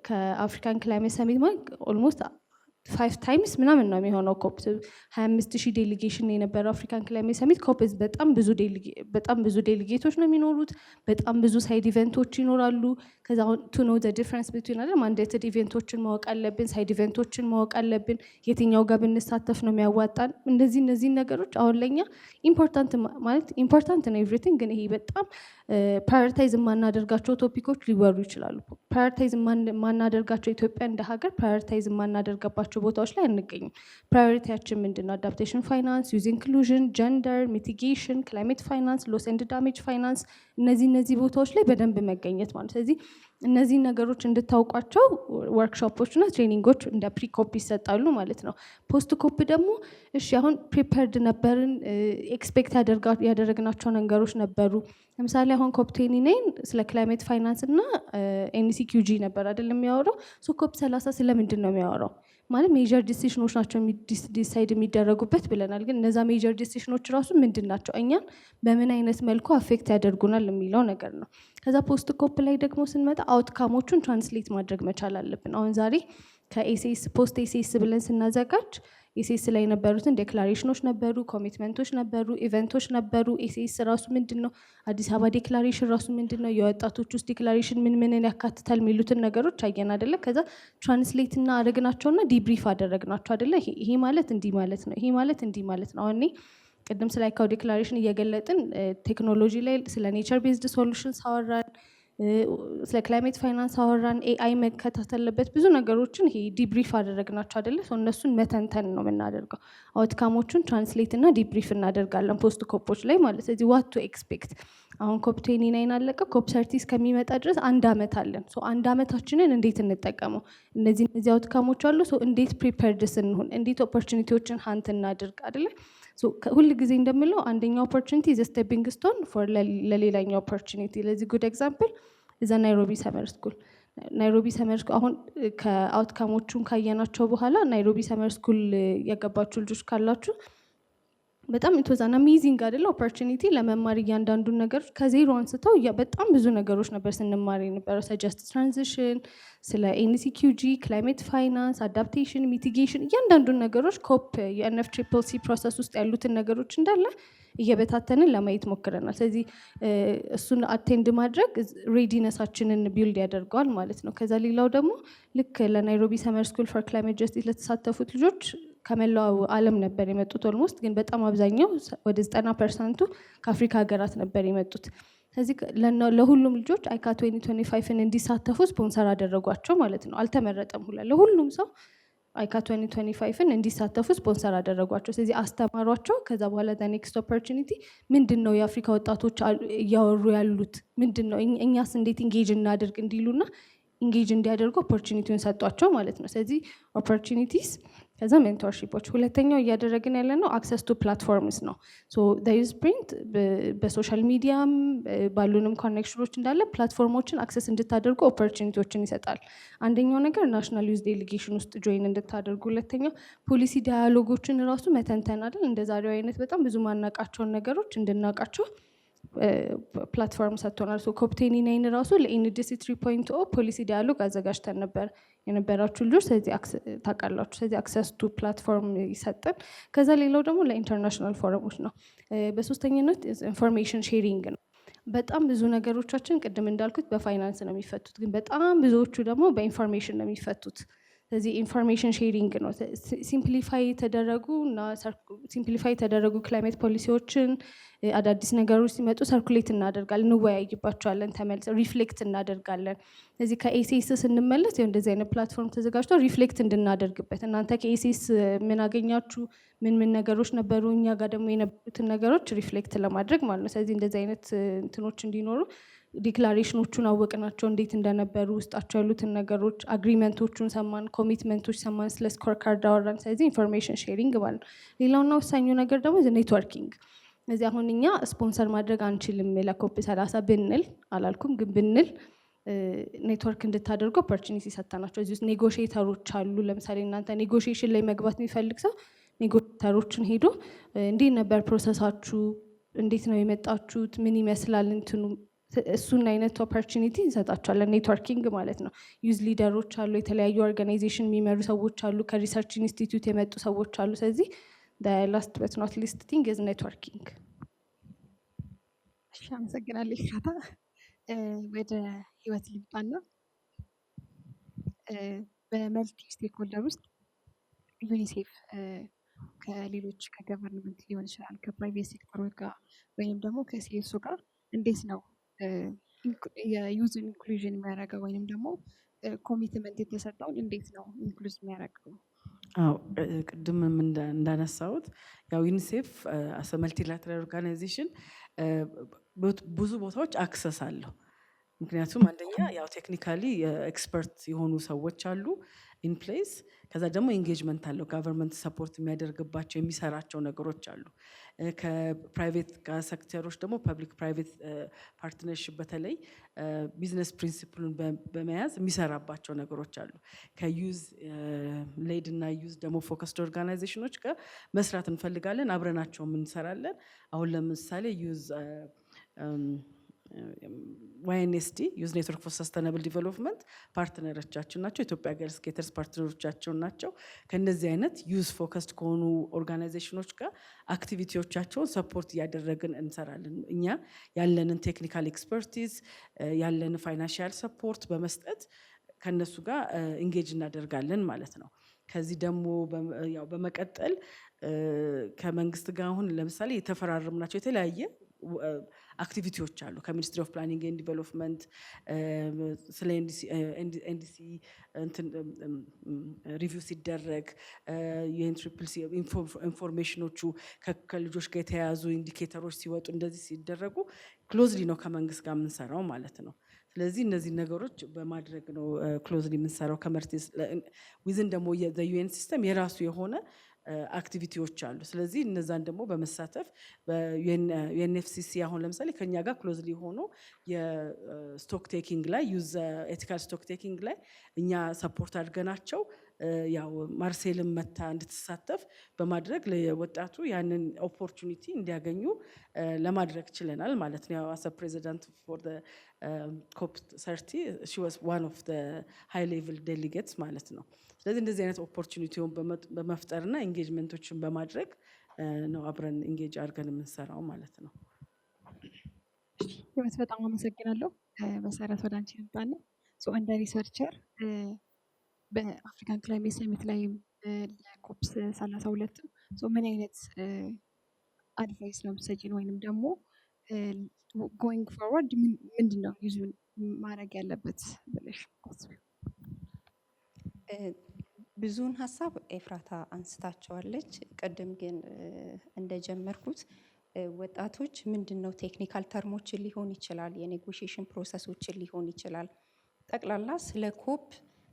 ከ African Climate Summit ማለት almost five times ምናምን ነው የሚሆነው COP። 25,000 delegation የነበረው African Climate Summit፣ COP በጣም ብዙ delegate ኦች ነው የሚኖሩት። በጣም ብዙ side event ኦች ይኖራሉ። ከዛ አሁን to know the difference between አይደል፣ mandated event ኦችን ማወቅ አለብን፣ side event ኦችን ማወቅ አለብን። የትኛው ጋር ብንሳተፍ ነው የሚያዋጣን? እነዚህን ነገሮች አሁን ለኛ important ማለት important ነው everything፣ ግን ይሄ በጣም prioritize የማናደርጋቸው topic ኦች ሊወሩ ይችላሉ። Prioritize የማናደርጋቸው፣ ኢትዮጵያ እንደ ሀገር prioritize የማናደርገባቸው ቦታዎች ላይ አንገኝም። Priority ያችን ምንድን ነው? Adaptation finance፣ youth inclusion፣ gender፣ mitigation፣ climate finance፣ loss and damage finance፣ እነዚህ ቦታዎች ላይ በደንብ መገኘት ማለት። ስለዚህ እነዚህን ነገሮች እንድታውቋቸው ወርክሾፖች እና training ኦች እንደ pre COP ይሰጣሉ ማለት ነው። Post COP ደግሞ እሺ አሁን prepared ነበርን፣ expect ያደረግናቸው ነገሮች ነበሩ። ለምሳሌ አሁን COP 29 ስለ climate finance እና NCQG ነበር አይደል የሚያወራው? So COP 30 ስለምንድን ነው የሚያወራው? ማለት major decision ኦች ናቸው decide የሚደረጉበት ብለናል። ግን እነዛ major decision ኦች ራሱ ምንድን ናቸው? እኛን በምን አይነት መልኩ affect ያደርጉናል የሚለው ነገር ነው። ከዛ post COP ላይ ደግሞ ስንመጣ outcome ኦቹን translate ማድረግ መቻል አለብን። አሁን ዛሬ ከ ACS post ACS ብለን ስናዘጋጅ ACS ላይ የነበሩትን declaration ኦች ነበሩ፣ commitment ኦች ነበሩ፣ event ኦች ነበሩ። ACS ራሱ ምንድን ነው? አዲስ አበባ declaration ራሱ ምንድን ነው? የወጣቶች ውስጥ declaration ምን ምንን ያካትታል የሚሉትን ነገሮች አየን አደለ? ከዛ translate እና አደረግናቸውና debrief አደረግናቸው አደለ? ይሄ ማለት እንዲህ ማለት ነው፣ ይሄ ማለት እንዲህ ማለት ነው። አሁን እኔ ቅድም ስለ ICAO declaration እየገለጥን ቴክኖሎጂ ላይ ስለ nature based solutions አወራን፣ ስለ climate finance አወራን፣ AI መከታተል አለበት፣ ብዙ ነገሮችን ይሄ debrief አደረግናቸው አይደለ? እነሱን መተንተን ነው የምናደርገው። Outcome ኦቹን translate እና debrief እናደርጋለን post COP ኦች ላይ ማለት። ስለዚህ what to expect፣ አሁን COP 29 አለቀ። COP 30 እስከሚመጣ ድረስ አንድ አመት አለን። አንድ አመታችንን እንዴት እንጠቀመው? እነዚህ outcome ኦች አሉ። እንዴት prepared ስንሆን፣ እንዴት opportunity ዎችን hunt እናድርግ አይደለ? ሁል ጊዜ እንደምለው አንደኛው opportunity the stepping stone for ለሌላኛው opportunity። ለዚህ good example እዛ Nairobi Summer School። Nairobi Summer School አሁን ከ outcome ኦቹን ካየናቸው በኋላ Nairobi Summer School የገባችሁ ልጆች ካላችሁ በጣም it was an amazing አይደለ opportunity ለመማር። እያንዳንዱን ነገሮች ከዜሮ አንስተው በጣም ብዙ ነገሮች ነበር ስንማር የነበረው፣ ስለ just transition፣ ስለ NCQG፣ climate finance፣ adaptation፣ mitigation፣ እያንዳንዱን ነገሮች COP UNFCCC process ውስጥ ያሉትን ነገሮች እንዳለ እየበታተንን ለማየት ሞክረናል። ስለዚህ እሱን attend ማድረግ readiness ኣችንን build ያደርገዋል ማለት ነው። ከዛ ሌላው ደግሞ ልክ ለ Nairobi Summer School for Climate Justice ለተሳተፉት ልጆች ከመላው ዓለም ነበር የመጡት almost፣ ግን በጣም አብዛኛው ወደ 90% ኡ ከአፍሪካ ሀገራት ነበር የመጡት። ስለዚህ ለሁሉም ልጆች ICA 2025ን እንዲሳተፉ ስፖንሰር አደረጓቸው ማለት ነው። አልተመረጠም ሁላ፣ ለሁሉም ሰው ICA 2025ን እንዲሳተፉ ስፖንሰር አደረጓቸው። ስለዚህ አስተማሯቸው። ከዛ በኋላ next opportunity ምንድን ነው፣ የአፍሪካ ወጣቶች እያወሩ ያሉት ምንድን ነው፣ እኛስ እንዴት engage እናድርግ እንዲሉና engage እንዲያደርጉ opportunity ውን ሰጧቸው ማለት ነው። ስለዚህ opportunities፣ ከዛ mentorship ኦች። ሁለተኛው እያደረግን ያለ ነው access to platforms ነው። Youth Print በ social media ም ባሉንም connection ኦች እንዳለ platform ኦችን access እንድታደርጉ opportunity ዎችን ይሰጣል። አንደኛው ነገር national youth delegation ውስጥ join እንድታደርጉ፣ ሁለተኛው policy dialogue ኦችን ራሱ መተንተን አይደል፣ እንደ ዛሬው አይነት በጣም ብዙ ማናቃቸውን ነገሮች እንድናውቃቸው platform ሰጥቶናል። So COP 29 ራሱ ለ NDC 3.0 policy dialogue አዘጋጅተን ነበር፣ የነበራችሁ ልጆች ስለዚህ ታውቃላችሁ። ስለዚህ access to platform ይሰጠን። ከዛ ሌላው ደግሞ ለ international forum ኦች ነው። በሶስተኝነት information sharing ነው። በጣም ብዙ ነገሮቻችን ቅድም እንዳልኩት በፋይናንስ ነው የሚፈቱት፣ ግን በጣም ብዙዎቹ ደግሞ በ information ነው የሚፈቱት። ስለዚህ information sharing ነው። Simplify የተደረጉ እና simplify የተደረጉ climate ፖሊሲዎችን አዳዲስ ነገሮች ሲመጡ circulate እናደርጋለን፣ እንወያይባቸዋለን፣ ተመልሰን reflect እናደርጋለን። እዚህ ከ ACS ስንመለስ እንደዚህ አይነት platform ተዘጋጅቶ reflect እንድናደርግበት፣ እናንተ ከ ACS ምን አገኛችሁ፣ ምን ምን ነገሮች ነበሩ፣ እኛ ጋር ደግሞ የነበሩትን ነገሮች reflect ለማድረግ ማለት ነው። ስለዚህ እንደዚህ አይነት እንትኖች እንዲኖሩ፣ declaration ኦቹን አወቅናቸው እንዴት እንደነበሩ፣ ውስጣቸው ያሉትን ነገሮች፣ agreement ኦቹን ሰማን፣ commitment ኦች ሰማን፣ ስለ score card አወራን። ስለዚህ information sharing ማለት ነው። ሌላውና ወሳኙ ነገር ደግሞ networking። እዚህ አሁን እኛ ስፖንሰር ማድረግ አንችልም ለ COP 30 ብንል፣ አላልኩም ግን ብንል፣ ኔትወርክ እንድታደርጉ opportunity ሰጥተናቸው እዚህ ውስጥ negotiator ኦች አሉ። ለምሳሌ እናንተ negotiation ላይ መግባት የሚፈልግ ሰው negotiator ኦችን ሄዶ እንዴት ነበር process ኣችሁ፣ እንዴት ነው የመጣችሁት፣ ምን ይመስላል እንትኑ፣ እሱን አይነት opportunity እንሰጣቸዋለን። Networking ማለት ነው። Youth leader ኦች አሉ፣ የተለያዩ organization የሚመሩ ሰዎች አሉ፣ ከ research institute የመጡ ሰዎች አሉ። ስለዚህ last but not least thing is networking። እሺ፣ አመሰግናለሁ ኤፍራታ። ወደ ህይወት ልምጣና በ multi stakeholder ውስጥ ዩኒሴፍ ከሌሎች ከ government ሊሆን ይችላል፣ ከ private sector ኦች ጋር ወይም ደግሞ ከ CSO ጋር እንዴት ነው የ youth inclusion የሚያደርገው ወይንም ደግሞ commitment የተሰጠውን እንዴት ነው include የሚያደርገው? አዎ፣ ቅድምም እንዳነሳሁት ያው ዩኒሴፍ as a multilateral organization ብዙ ቦታዎች access አለው። ምክንያቱም አንደኛ ያው technically expert የሆኑ ሰዎች አሉ in place። ከዛ ደግሞ engagement አለው፣ government support የሚያደርግባቸው የሚሰራቸው ነገሮች አሉ። ከ private ጋር ሴክተሮች ደግሞ public private partnership በተለይ business principle ኡን በመያዝ የሚሰራባቸው ነገሮች አሉ። ከ youth led እና youth ደግሞ focused organization ኦች ጋር መስራት እንፈልጋለን፣ አብረናቸውም እንሰራለን። አሁን ለምሳሌ youth YNSD፣ Youth Network for Sustainable Development partner ኦቻችን ናቸው። ኢትዮጵያ Girl Skaters partner ኦቻቸው ናቸው። ከእነዚህ አይነት youth focused ከሆኑ organization ኦች ጋር activity ዎቻቸውን support እያደረግን እንሰራለን። እኛ ያለንን technical expertise፣ ያለንን financial support በመስጠት ከእነሱ ጋር engage እናደርጋለን ማለት ነው። ከዚህ ደግሞ ያው በመቀጠል ከመንግስት ጋር አሁን ለምሳሌ የተፈራረምናቸው የተለያየ activity ዎች አሉ። ከ Ministry of Planning and Development ስለ NDC review ሲደረግ፣ UNFCCC information ኦቹ ከልጆች ጋር የተያያዙ indicator ኦች ሲወጡ፣ እንደዚህ ሲደረጉ closely ነው ከመንግስት ጋር የምንሰራው ማለት ነው። ስለዚህ እነዚህ ነገሮች በማድረግ ነው closely የምንሰራው። ከ multi within ደግሞ UN system የራሱ የሆነ activity ዎች አሉ። ስለዚህ እነዛን ደግሞ በመሳተፍ በ UNFCCC አሁን ለምሳሌ ከኛ ጋር closely ሆኖ የ stock taking ላይ፣ youth ethical stock taking ላይ እኛ support አድርገናቸው፣ ያው ማርሴልም መታ እንድትሳተፍ በማድረግ ለወጣቱ ያንን opportunity እንዲያገኙ ለማድረግ ችለናል ማለት ነው። ያው as a president for COP 30 she was one of high level delegates ማለት ነው። ስለዚህ እንደዚህ አይነት opportunity ውን በመፍጠርና engagement ኦችን በማድረግ ነው አብረን engage አድርገን የምንሰራው ማለት ነው። ህይወት በጣም አመሰግናለሁ። መሰረት፣ ወደ አንቺ ልምጣና እንደ researcher በ African Climate Summit ላይም ለ COP 32 ምን አይነት advice ነው የምትሰጪን ወይንም ደግሞ Going forward ምንድን ነው ዩዙን ማድረግ ያለበት ብለሽ ታስቢው? ብዙውን ሀሳብ ኤፍራታ አንስታቸዋለች። ቅድም ግን እንደጀመርኩት ወጣቶች ምንድን ነው technical term ኦችን ሊሆን ይችላል፣ የ negotiation process ኦችን ሊሆን ይችላል። ጠቅላላ ስለ COP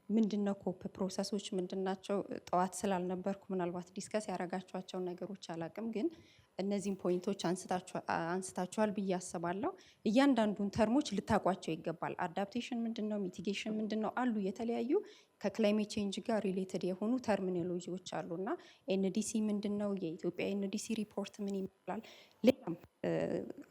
ምንድን ነው፣ COP process ኦች ምንድን ናቸው? ጠዋት ስላልነበርኩ ምናልባት discuss ያደረጋችኋቸውን ነገሮች አላቅም፣ ግን እነዚህን point ኦች አንስታችኋል ብዬ አስባለሁ። እያንዳንዱን term ኦች ልታውቋቸው ይገባል። Adaptation ምንድን ነው? Mitigation ምንድን ነው? አሉ የተለያዩ ከ climate change ጋር related የሆኑ terminology ዎች አሉ እና NDC ምንድን ነው? የኢትዮጵያ NDC report ምን ይመስላል? ሌላም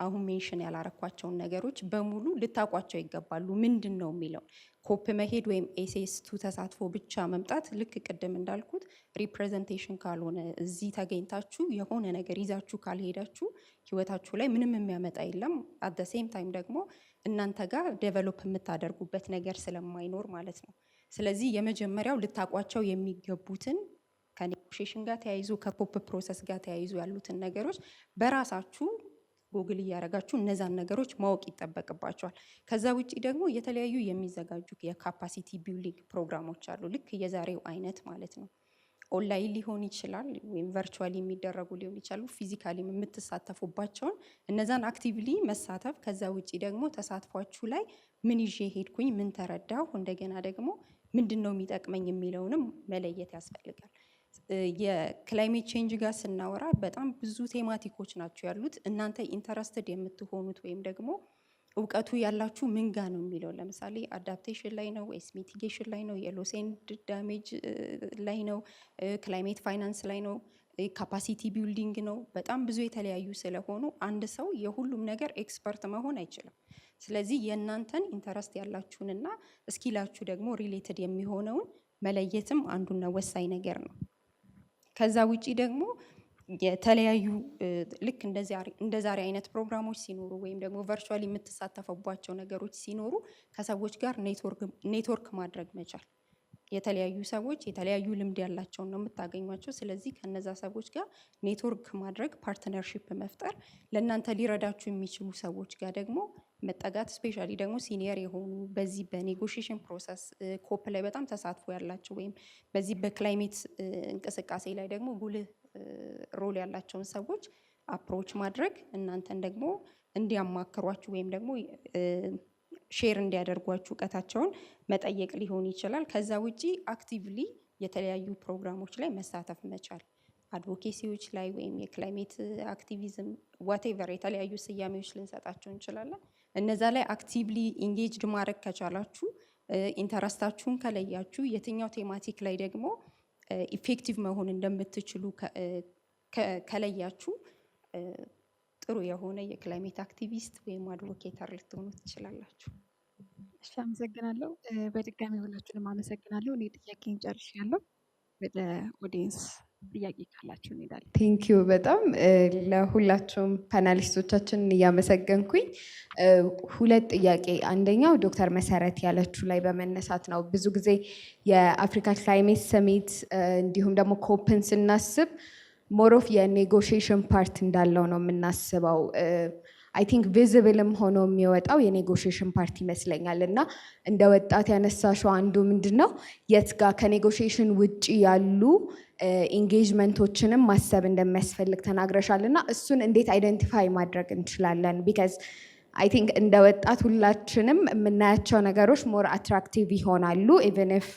አሁን mention ያላረኳቸውን ነገሮች በሙሉ ልታውቋቸው ይገባሉ። ምንድን ነው የሚለው COP መሄድ ወይም ACS 2 ተሳትፎ ብቻ መምጣት ልክ ቅድም እንዳልኩት representation ካልሆነ፣ እዚህ ተገኝታችሁ የሆነ ነገር ይዛችሁ ካልሄዳችሁ ህይወታችሁ ላይ ምንም የሚያመጣ የለም። At the same time ደግሞ እናንተ ጋር develop የምታደርጉበት ነገር ስለማይኖር ማለት ነው። ስለዚህ የመጀመሪያው ልታውቋቸው የሚገቡትን ከ negotiation ጋር ተያይዞ፣ ከ COP process ጋር ተያይዞ ያሉትን ነገሮች በራሳችሁ ጉግል እያደረጋችሁ እነዛን ነገሮች ማወቅ ይጠበቅባችኋል። ከዛ ውጪ ደግሞ የተለያዩ የሚዘጋጁ የ capacity building ፕሮግራሞች አሉ። ልክ የዛሬው አይነት ማለት ነው። ኦንላይን ሊሆን ይችላል ወይም virtually የሚደረጉ ሊሆን ይችላሉ። Physically የምትሳተፉባቸውን እነዛን actively መሳተፍ፣ ከዛ ውጪ ደግሞ ተሳትፏችሁ ላይ ምን ይዤ ሄድኩኝ፣ ምን ተረዳሁ፣ እንደገና ደግሞ ምንድን ነው የሚጠቅመኝ የሚለውንም መለየት ያስፈልጋል። የ climate change ጋር ስናወራ በጣም ብዙ thematic ኦች ናቸው ያሉት። እናንተ interested የምትሆኑት ወይም ደግሞ እውቀቱ ያላችሁ ምን ጋ ነው የሚለው፣ ለምሳሌ adaptation ላይ ነው ወይስ mitigation ላይ ነው፣ የ loss and damage ላይ ነው፣ climate finance ላይ ነው፣ capacity building ነው። በጣም ብዙ የተለያዩ ስለሆኑ አንድ ሰው የሁሉም ነገር expert መሆን አይችልም። ስለዚህ የእናንተን interest ያላችሁንና skill ኣችሁ ደግሞ related የሚሆነውን መለየትም አንዱና ወሳኝ ነገር ነው። ከዛ ውጪ ደግሞ የተለያዩ ልክ እንደ ዛሬ አይነት ፕሮግራሞች ሲኖሩ ወይም ደግሞ virtually የምትሳተፉባቸው ነገሮች ሲኖሩ ከሰዎች ጋር ኔትወርክ ማድረግ መቻል። የተለያዩ ሰዎች የተለያዩ ልምድ ያላቸውን ነው የምታገኟቸው። ስለዚህ ከነዛ ሰዎች ጋር ኔትወርክ ማድረግ፣ partnership መፍጠር፣ ለእናንተ ሊረዳችሁ የሚችሉ ሰዎች ጋር ደግሞ መጠጋት፣ especially ደግሞ senior የሆኑ በዚህ በ negotiation process COP ላይ በጣም ተሳትፎ ያላቸው ወይም በዚህ በ climate እንቅስቃሴ ላይ ደግሞ ጉልህ role ያላቸውን ሰዎች approach ማድረግ፣ እናንተን ደግሞ እንዲያማክሯችሁ ወይም ደግሞ share እንዲያደርጓችሁ እውቀታቸውን መጠየቅ ሊሆን ይችላል። ከዛ ውጪ actively የተለያዩ ፕሮግራሞች ላይ መሳተፍ መቻል፣ advocacy ዎች ላይ ወይም የ climate activism whatever የተለያዩ ስያሜዎች ልንሰጣቸው እንችላለን። እነዛ ላይ actively engaged ማድረግ ከቻላችሁ፣ interest ኣችሁን ከለያችሁ፣ የትኛው thematic ላይ ደግሞ effective መሆን እንደምትችሉ ከለያችሁ ጥሩ የሆነ የ climate activist ወይም advocator ልትሆኑ ትችላላችሁ። እሺ፣ አመሰግናለሁ። በድጋሚ ሁላችሁንም አመሰግናለሁ። እኔ ጥያቄን ጨርሻለሁ። ወደ audience ጥያቄ ካላችሁ እንሄዳለን። Thank you በጣም ለሁላችሁም panelist ኦቻችንን እያመሰገንኩኝ ሁለት ጥያቄ። አንደኛው ዶክተር መሰረት ያለችው ላይ በመነሳት ነው። ብዙ ጊዜ የአፍሪካ climate summit እንዲሁም ደግሞ COP ን ስናስብ more of የ negotiation part እንዳለው ነው የምናስበው። I think visible ም ሆኖ የሚወጣው የ negotiation part ይመስለኛል። እና እንደ ወጣት ያነሳሽው አንዱ ምንድን ነው የት ጋር ከ negotiation ውጭ ያሉ engagement ኦችንም ማሰብ እንደሚያስፈልግ ተናግረሻል። እና እሱን እንዴት identify ማድረግ እንችላለን? Because I think እንደ ወጣት ሁላችንም የምናያቸው ነገሮች more attractive ይሆናሉ even if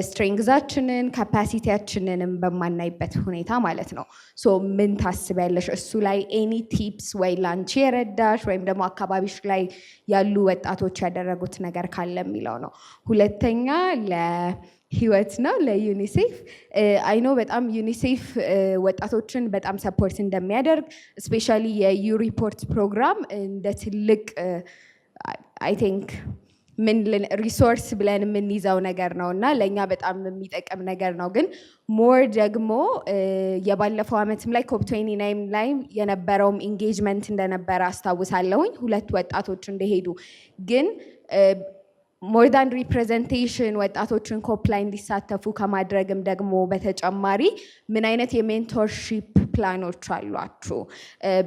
strength ኣችንን capacity ያችንንም በማናይበት ሁኔታ ማለት ነው። So ምን ታስቢያለሽ እሱ ላይ? Any tips ወይ ላንቺ የረዳሽ ወይም ደግሞ አካባቢሽ ላይ ያሉ ወጣቶች ያደረጉት ነገር ካለ የሚለው ነው። ሁለተኛ ለህይወት ነው፣ ለዩኒሴፍ። I know በጣም ዩኒሴፍ ወጣቶችን በጣም support እንደሚያደርግ፣ especially የ U-Report ፕሮግራም እንደ ትልቅ I think ምን resource ብለን የምንይዘው ነገር ነው እና ለእኛ በጣም የሚጠቅም ነገር ነው። ግን more ደግሞ የባለፈው ዓመትም ላይ COP 29 ላይ የነበረውም engagement እንደነበረ አስታውሳለሁኝ። ሁለት ወጣቶች እንደሄዱ፣ ግን more than representation ወጣቶችን COP ላይ እንዲሳተፉ ከማድረግም ደግሞ በተጨማሪ ምን አይነት የ mentorship ፕላኖች አሏችሁ?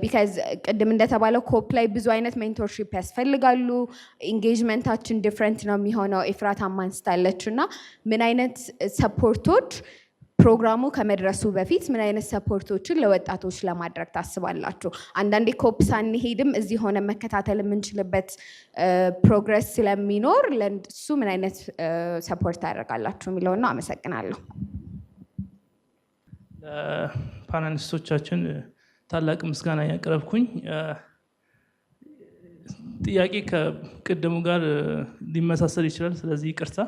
Because ቅድም እንደተባለው COP ላይ ብዙ አይነት mentorship ያስፈልጋሉ። Engagement ኣችን different ነው የሚሆነው። ኤፍራታም አንስታለች። እና ምን አይነት support ኦች፣ ፕሮግራሙ ከመድረሱ በፊት ምን አይነት support ኦችን ለወጣቶች ለማድረግ ታስባላችሁ? አንዳንዴ COP ሳንሄድም እዚህ ሆነ መከታተል የምንችልበት progress ስለሚኖር ለእሱ ምን አይነት support ታደርጋላችሁ የሚለውን ነው። አመሰግናለሁ። Panelist ኦቻችን ታላቅ ምስጋና ያቀረብኩኝ፣ ጥያቄ ከቅድሙ ጋር ሊመሳሰል ይችላል። ስለዚህ ይቅርታ።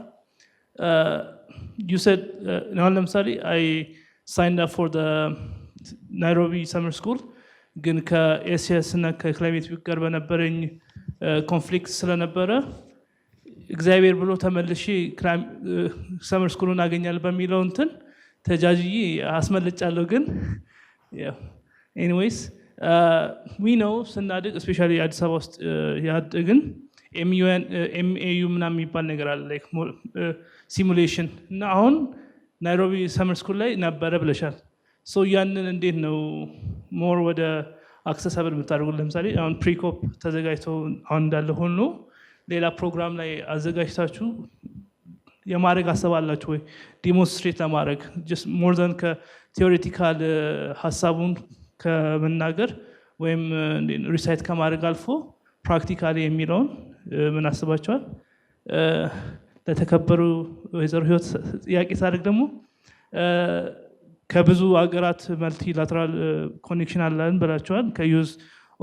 You said አሁን ለምሳሌ I signed up for Nairobi summer school፣ ግን ከ ACS እና ከ climate week ጋር በነበረኝ conflict ስለነበረ እግዚአብሔር ብሎ ተመልሼ summer school ኡን አገኛለሁ በሚለው እንትን ተጃጅዬ አስመልጫለሁ። ግን anyways, we know ስናድግ፣ especially አዲስ አበባ ውስጥ ያደግን፣ MAU ምናምን የሚባል ነገር አለ፣ simulation። እና አሁን ናይሮቢ summer school ላይ ነበረ ብለሻል። So ያንን እንዴት ነው more ወደ accessible የምታደርጉት? ለምሳሌ አሁን pre-COP ተዘጋጅቶ አሁን እንዳለ ሆኖ ሌላ ፕሮግራም ላይ አዘጋጅታችሁ የማድረግ ሀሳብ አላችሁ ወይ? Demonstrate ለማድረግ more than ከ theoretical ሀሳቡን ከመናገር ወይም recite ከማድረግ አልፎ practically የሚለውን ምን አስባችኋል? ለተከበሩ ወይዘሮ ህይወት ጥያቄ ሳደርግ ደግሞ ከብዙ ሀገራት multilateral connection አለን ብላችኋል ከ youth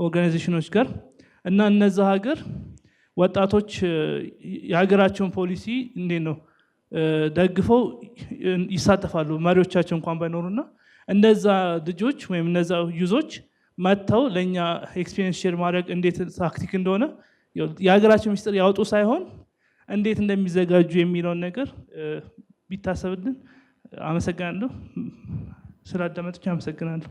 organization ኦች ጋር። እና እነዛ ሀገር ወጣቶች የሀገራቸውን ፖሊሲ እንዴት ነው ደግፈው ይሳተፋሉ መሪዎቻቸው እንኳን ባይኖሩና እነዛ ልጆች ወይም እነዛ ዩዞች መጥተው ለእኛ experience share ማድረግ እንዴት ታክቲክ እንደሆነ፣ የሀገራቸው ሚስጥር ያወጡ ሳይሆን እንዴት እንደሚዘጋጁ የሚለውን ነገር ቢታሰብልን። አመሰግናለሁ። ስላዳመጣችሁ አመሰግናለሁ።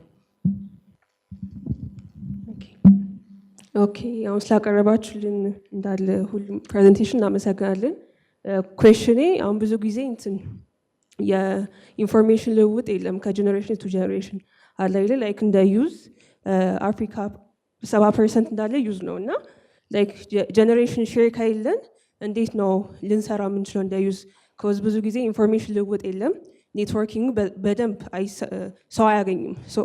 Okay፣ አሁን ስላቀረባችሁልን እንዳለ ሁሉም presentation እናመሰግናለን። Question ኔ አሁን ብዙ ጊዜ እንትን የ information ልውውጥ የለም ከ generation to generation አለ አይደል? Like እንደ youth አፍሪካ 70% እንዳለ youth ነው። እና like generation share ከሌለን እንዴት ነው ልንሰራ የምንችለው እንደ youth? 'Cause ብዙ ጊዜ information ልውውጥ የለም። Networking በደንብ ሰው አያገኝም። ሰው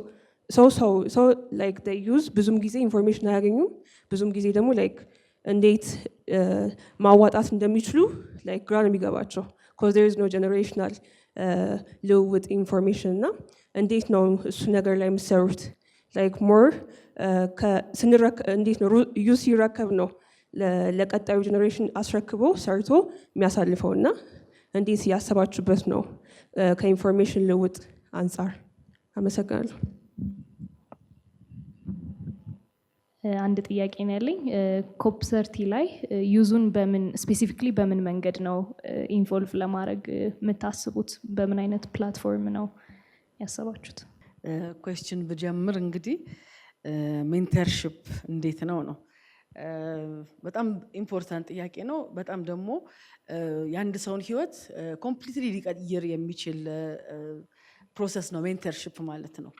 ሰው ሰው like youth ብዙም ጊዜ information አያገኙም። ብዙም ጊዜ ደግሞ like እንዴት ማዋጣት እንደሚችሉ like ግራ ነው የሚገባቸው 'cause there is no generational ልውውጥ information። እና እንዴት ነው እሱ ነገር ላይ የምትሰሩት? Like more እንዴት ነው ዩዝ ሲረከብ ነው ለቀጣዩ generation አስረክቦ ሰርቶ የሚያሳልፈው? እና እንዴት እያሰባችሁበት ነው ከ information ልውውጥ አንጻር? አመሰግናለሁ። አንድ ጥያቄ ነው ያለኝ። COP 30 ላይ youth ኡን በምን specifically በምን መንገድ ነው involve ለማድረግ የምታስቡት? በምን አይነት platform ነው ያሰባችሁት? Question ብጀምር እንግዲህ mentorship እንዴት ነው ነው፣ በጣም important ጥያቄ ነው። በጣም ደግሞ የአንድ ሰውን ህይወት completely ሊቀይር የሚችል process ነው mentorship ማለት ነው።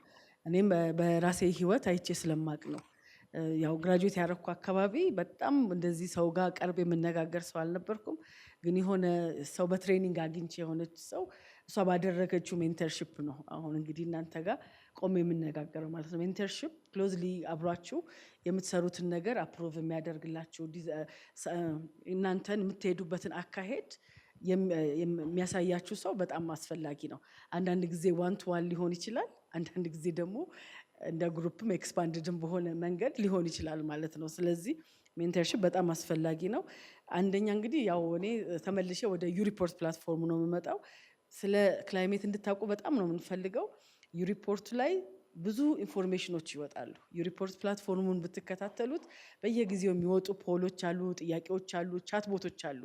እኔም በራሴ ህይወት አይቼ ስለማቅ ነው። ያው graduate ያደረኩ አካባቢ በጣም እንደዚህ ሰው ጋር ቀርብ የምነጋገር ሰው አልነበርኩም። ግን የሆነ ሰው በ training አግኝቼ፣ የሆነች ሰው እሷ ባደረገችው mentorship ነው አሁን እንግዲህ እናንተ ጋር ቆሜ የምነጋገረው ማለት ነው። Mentorship closely አብሯችሁ የምትሰሩትን ነገር approve የሚያደርግላችሁ፣ እናንተን የምትሄዱበትን አካሄድ የሚያሳያችሁ ሰው በጣም አስፈላጊ ነው። አንዳንድ ጊዜ one to one ሊሆን ይችላል። አንዳንድ ጊዜ ደግሞ እንደ group ም expanded ም በሆነ መንገድ ሊሆን ይችላል ማለት ነው። ስለዚህ mentorship በጣም አስፈላጊ ነው። አንደኛ እንግዲህ ያው እኔ ተመልሼ ወደ U-Report platform ኡ ነው የምመጣው። ስለ climate እንድታውቁ በጣም ነው የምንፈልገው። U-Report ኡ ላይ ብዙ information ኦች ይወጣሉ። U-Report platform ኡን ብትከታተሉት በየጊዜው የሚወጡ poll ኦች አሉ፣ ጥያቄዎች አሉ፣ chatbot ኦች አሉ።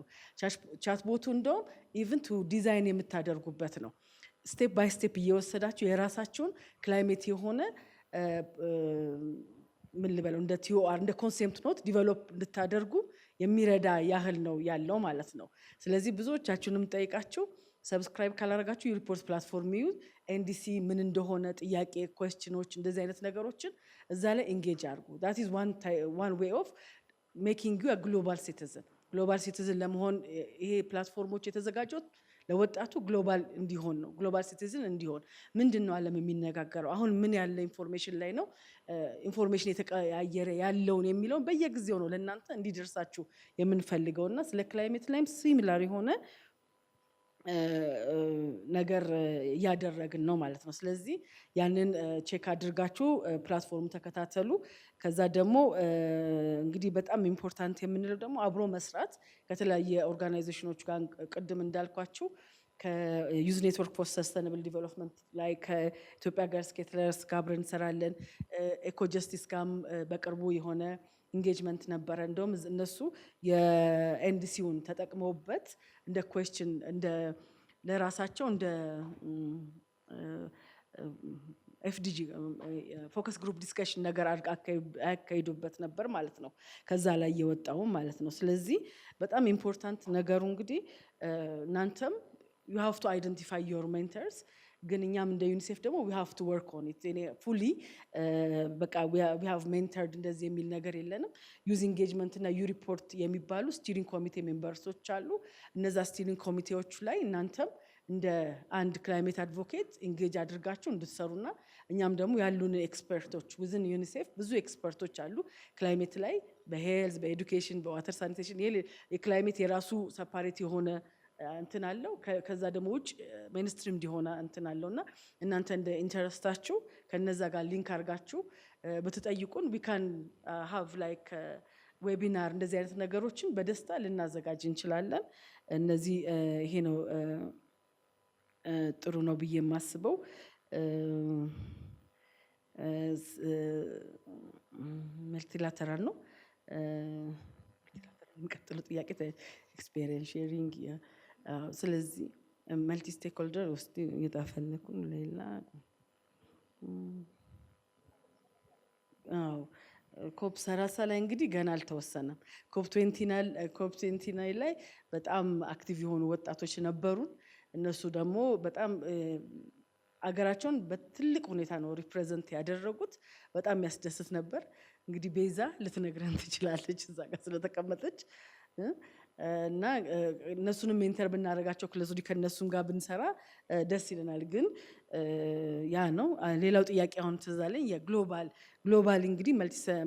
Chatbot ኡ እንደውም even to design የምታደርጉበት ነው። Step by step እየወሰዳችሁ የራሳችሁን climate የሆነ፣ ምን ልበለው፣ እንደ TOR እንደ concept note develop እንድታደርጉ የሚረዳ ያህል ነው ያለው ማለት ነው። ስለዚህ ብዙዎቻችሁንም ጠይቃችሁ Subscribe ካላረጋችሁ U-Report platform ይዩ። NDC ምን እንደሆነ ጥያቄ፣ question ኦች፣ እንደዚህ አይነት ነገሮችን እዛ ላይ engage አድርጉ። That is one way of making you global citizen። Global citizen ለመሆን ይሄ platform ኦች የተዘጋጁት ለወጣቱ global እንዲሆን ነው። Global citizen እንዲሆን ምንድን ነው ዓለም የሚነጋገረው፣ አሁን ምን ያለ information ላይ ነው information የተቀያየረ ያለውን የሚለውን በየጊዜው ነው ለእናንተ እንዲደርሳችሁ የምንፈልገው። እና ስለ climate ላይም similar የሆነ ነገር እያደረግን ነው ማለት ነው። ስለዚህ ያንን check አድርጋችሁ platform ኡ ተከታተሉ። ከዛ ደግሞ እንግዲህ በጣም important የምንለው ደግሞ አብሮ መስራት ከተለያየ organization ኦች ጋር፣ ቅድም እንዳልኳችሁ ከ Youth Network for Sustainable Development ላይ፣ ከኢትዮጵያ Girls Scalers ጋር አብረን እንሰራለን። Eco Justice ጋርም በቅርቡ የሆነ engagement ነበረ። እንደውም እነሱ የ NDC ውን ተጠቅመውበት እንደ question እንደ ለራሳቸው እንደ FGD focus group discussion ነገር አካሂዱበት ነበር ማለት ነው። ከዛ ላይ የወጣውም ማለት ነው። ስለዚህ በጣም important ነገሩ እንግዲህ እናንተም you have to identify your mentors፣ ግን እኛም እንደ ዩኒሴፍ ደግሞ we have to work on it fully። በቃ we have mentored እንደዚህ የሚል ነገር የለንም። Youth engagement እና U-Report የሚባሉ steering ኮሚቴ members ኦች አሉ። እነዛ steering ኮሚቴዎቹ ላይ እናንተም እንደ አንድ climate advocate engage አድርጋችሁ እንድትሰሩና እኛም ደግሞ ያሉን expert ኦች፣ within ዩኒሴፍ ብዙ expert ኦች አሉ climate ላይ፣ በ health፣ በ education፣ በ water sanitation። የ climate የራሱ separate የሆነ እንትን አለው። ከዛ ደግሞ ውጭ mainstream እንዲሆነ እንትን አለው። እና እናንተ እንደ interest ኣችሁ ከነዛ ጋር link አድርጋችሁ ብትጠይቁን we can have like webinar፣ እንደዚህ አይነት ነገሮችን በደስታ ልናዘጋጅ እንችላለን። እነዚህ ይሄ ነው ጥሩ ነው ብዬ የማስበው። Multilateral ነው። የሚቀጥለው ጥያቄ experience sharing። ስለዚህ multi stakeholder ውስጥ እየጣፈለኩ ሌላ፣ አዎ፣ COP 30 ላይ እንግዲህ ገና አልተወሰነም። COP 29 ላይ በጣም active የሆኑ ወጣቶች ነበሩን። እነሱ ደግሞ በጣም አገራቸውን በትልቅ ሁኔታ ነው represent ያደረጉት። በጣም የሚያስደስት ነበር። እንግዲህ ቤዛ ልትነግረን ትችላለች እዛ ጋር ስለተቀመጠች። እና እነሱንም mentor ብናደርጋቸው፣ closely ከእነሱም ጋር ብንሰራ ደስ ይለናል። ግን ያ ነው። ሌላው ጥያቄ አሁን ትዝ አለኝ፣ የ global እንግዲህ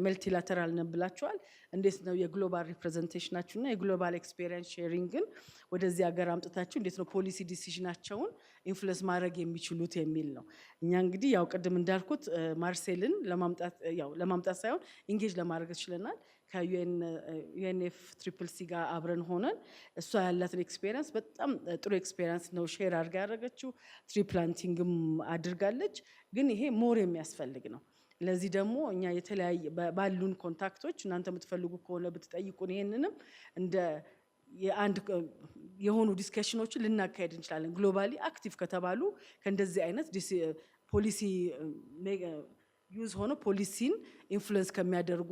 multilateral ነን ብላችኋል። እንዴት ነው የ global representation ኣችሁ እና የ global experience sharing ን ወደዚህ ሀገር አምጥታችሁ እንዴት ነው policy decision ኣቸውን influence ማድረግ የሚችሉት የሚል ነው። እኛ እንግዲህ ያው ቅድም እንዳልኩት ማርሴልን ለማምጣት፣ ያው ለማምጣት ሳይሆን engage ለማድረግ ችለናል። ከ UNF triple C ጋር አብረን ሆነን እሷ ያላትን experience፣ በጣም ጥሩ experience ነው share አድርጋ ያደረገችው። Tree planting ም አድርጋለች። ግን ይሄ more የሚያስፈልግ ነው። ለዚህ ደግሞ እኛ የተለያየ ባሉን contact ኦች እናንተ የምትፈልጉ ከሆነ ብትጠይቁን ይሄንንም እንደ የአንድ የሆኑ discussion ኦችን ልናካሄድ እንችላለን። Globally active ከተባሉ ከእንደዚህ አይነት policy youth ሆኖ policy ን influence ከሚያደርጉ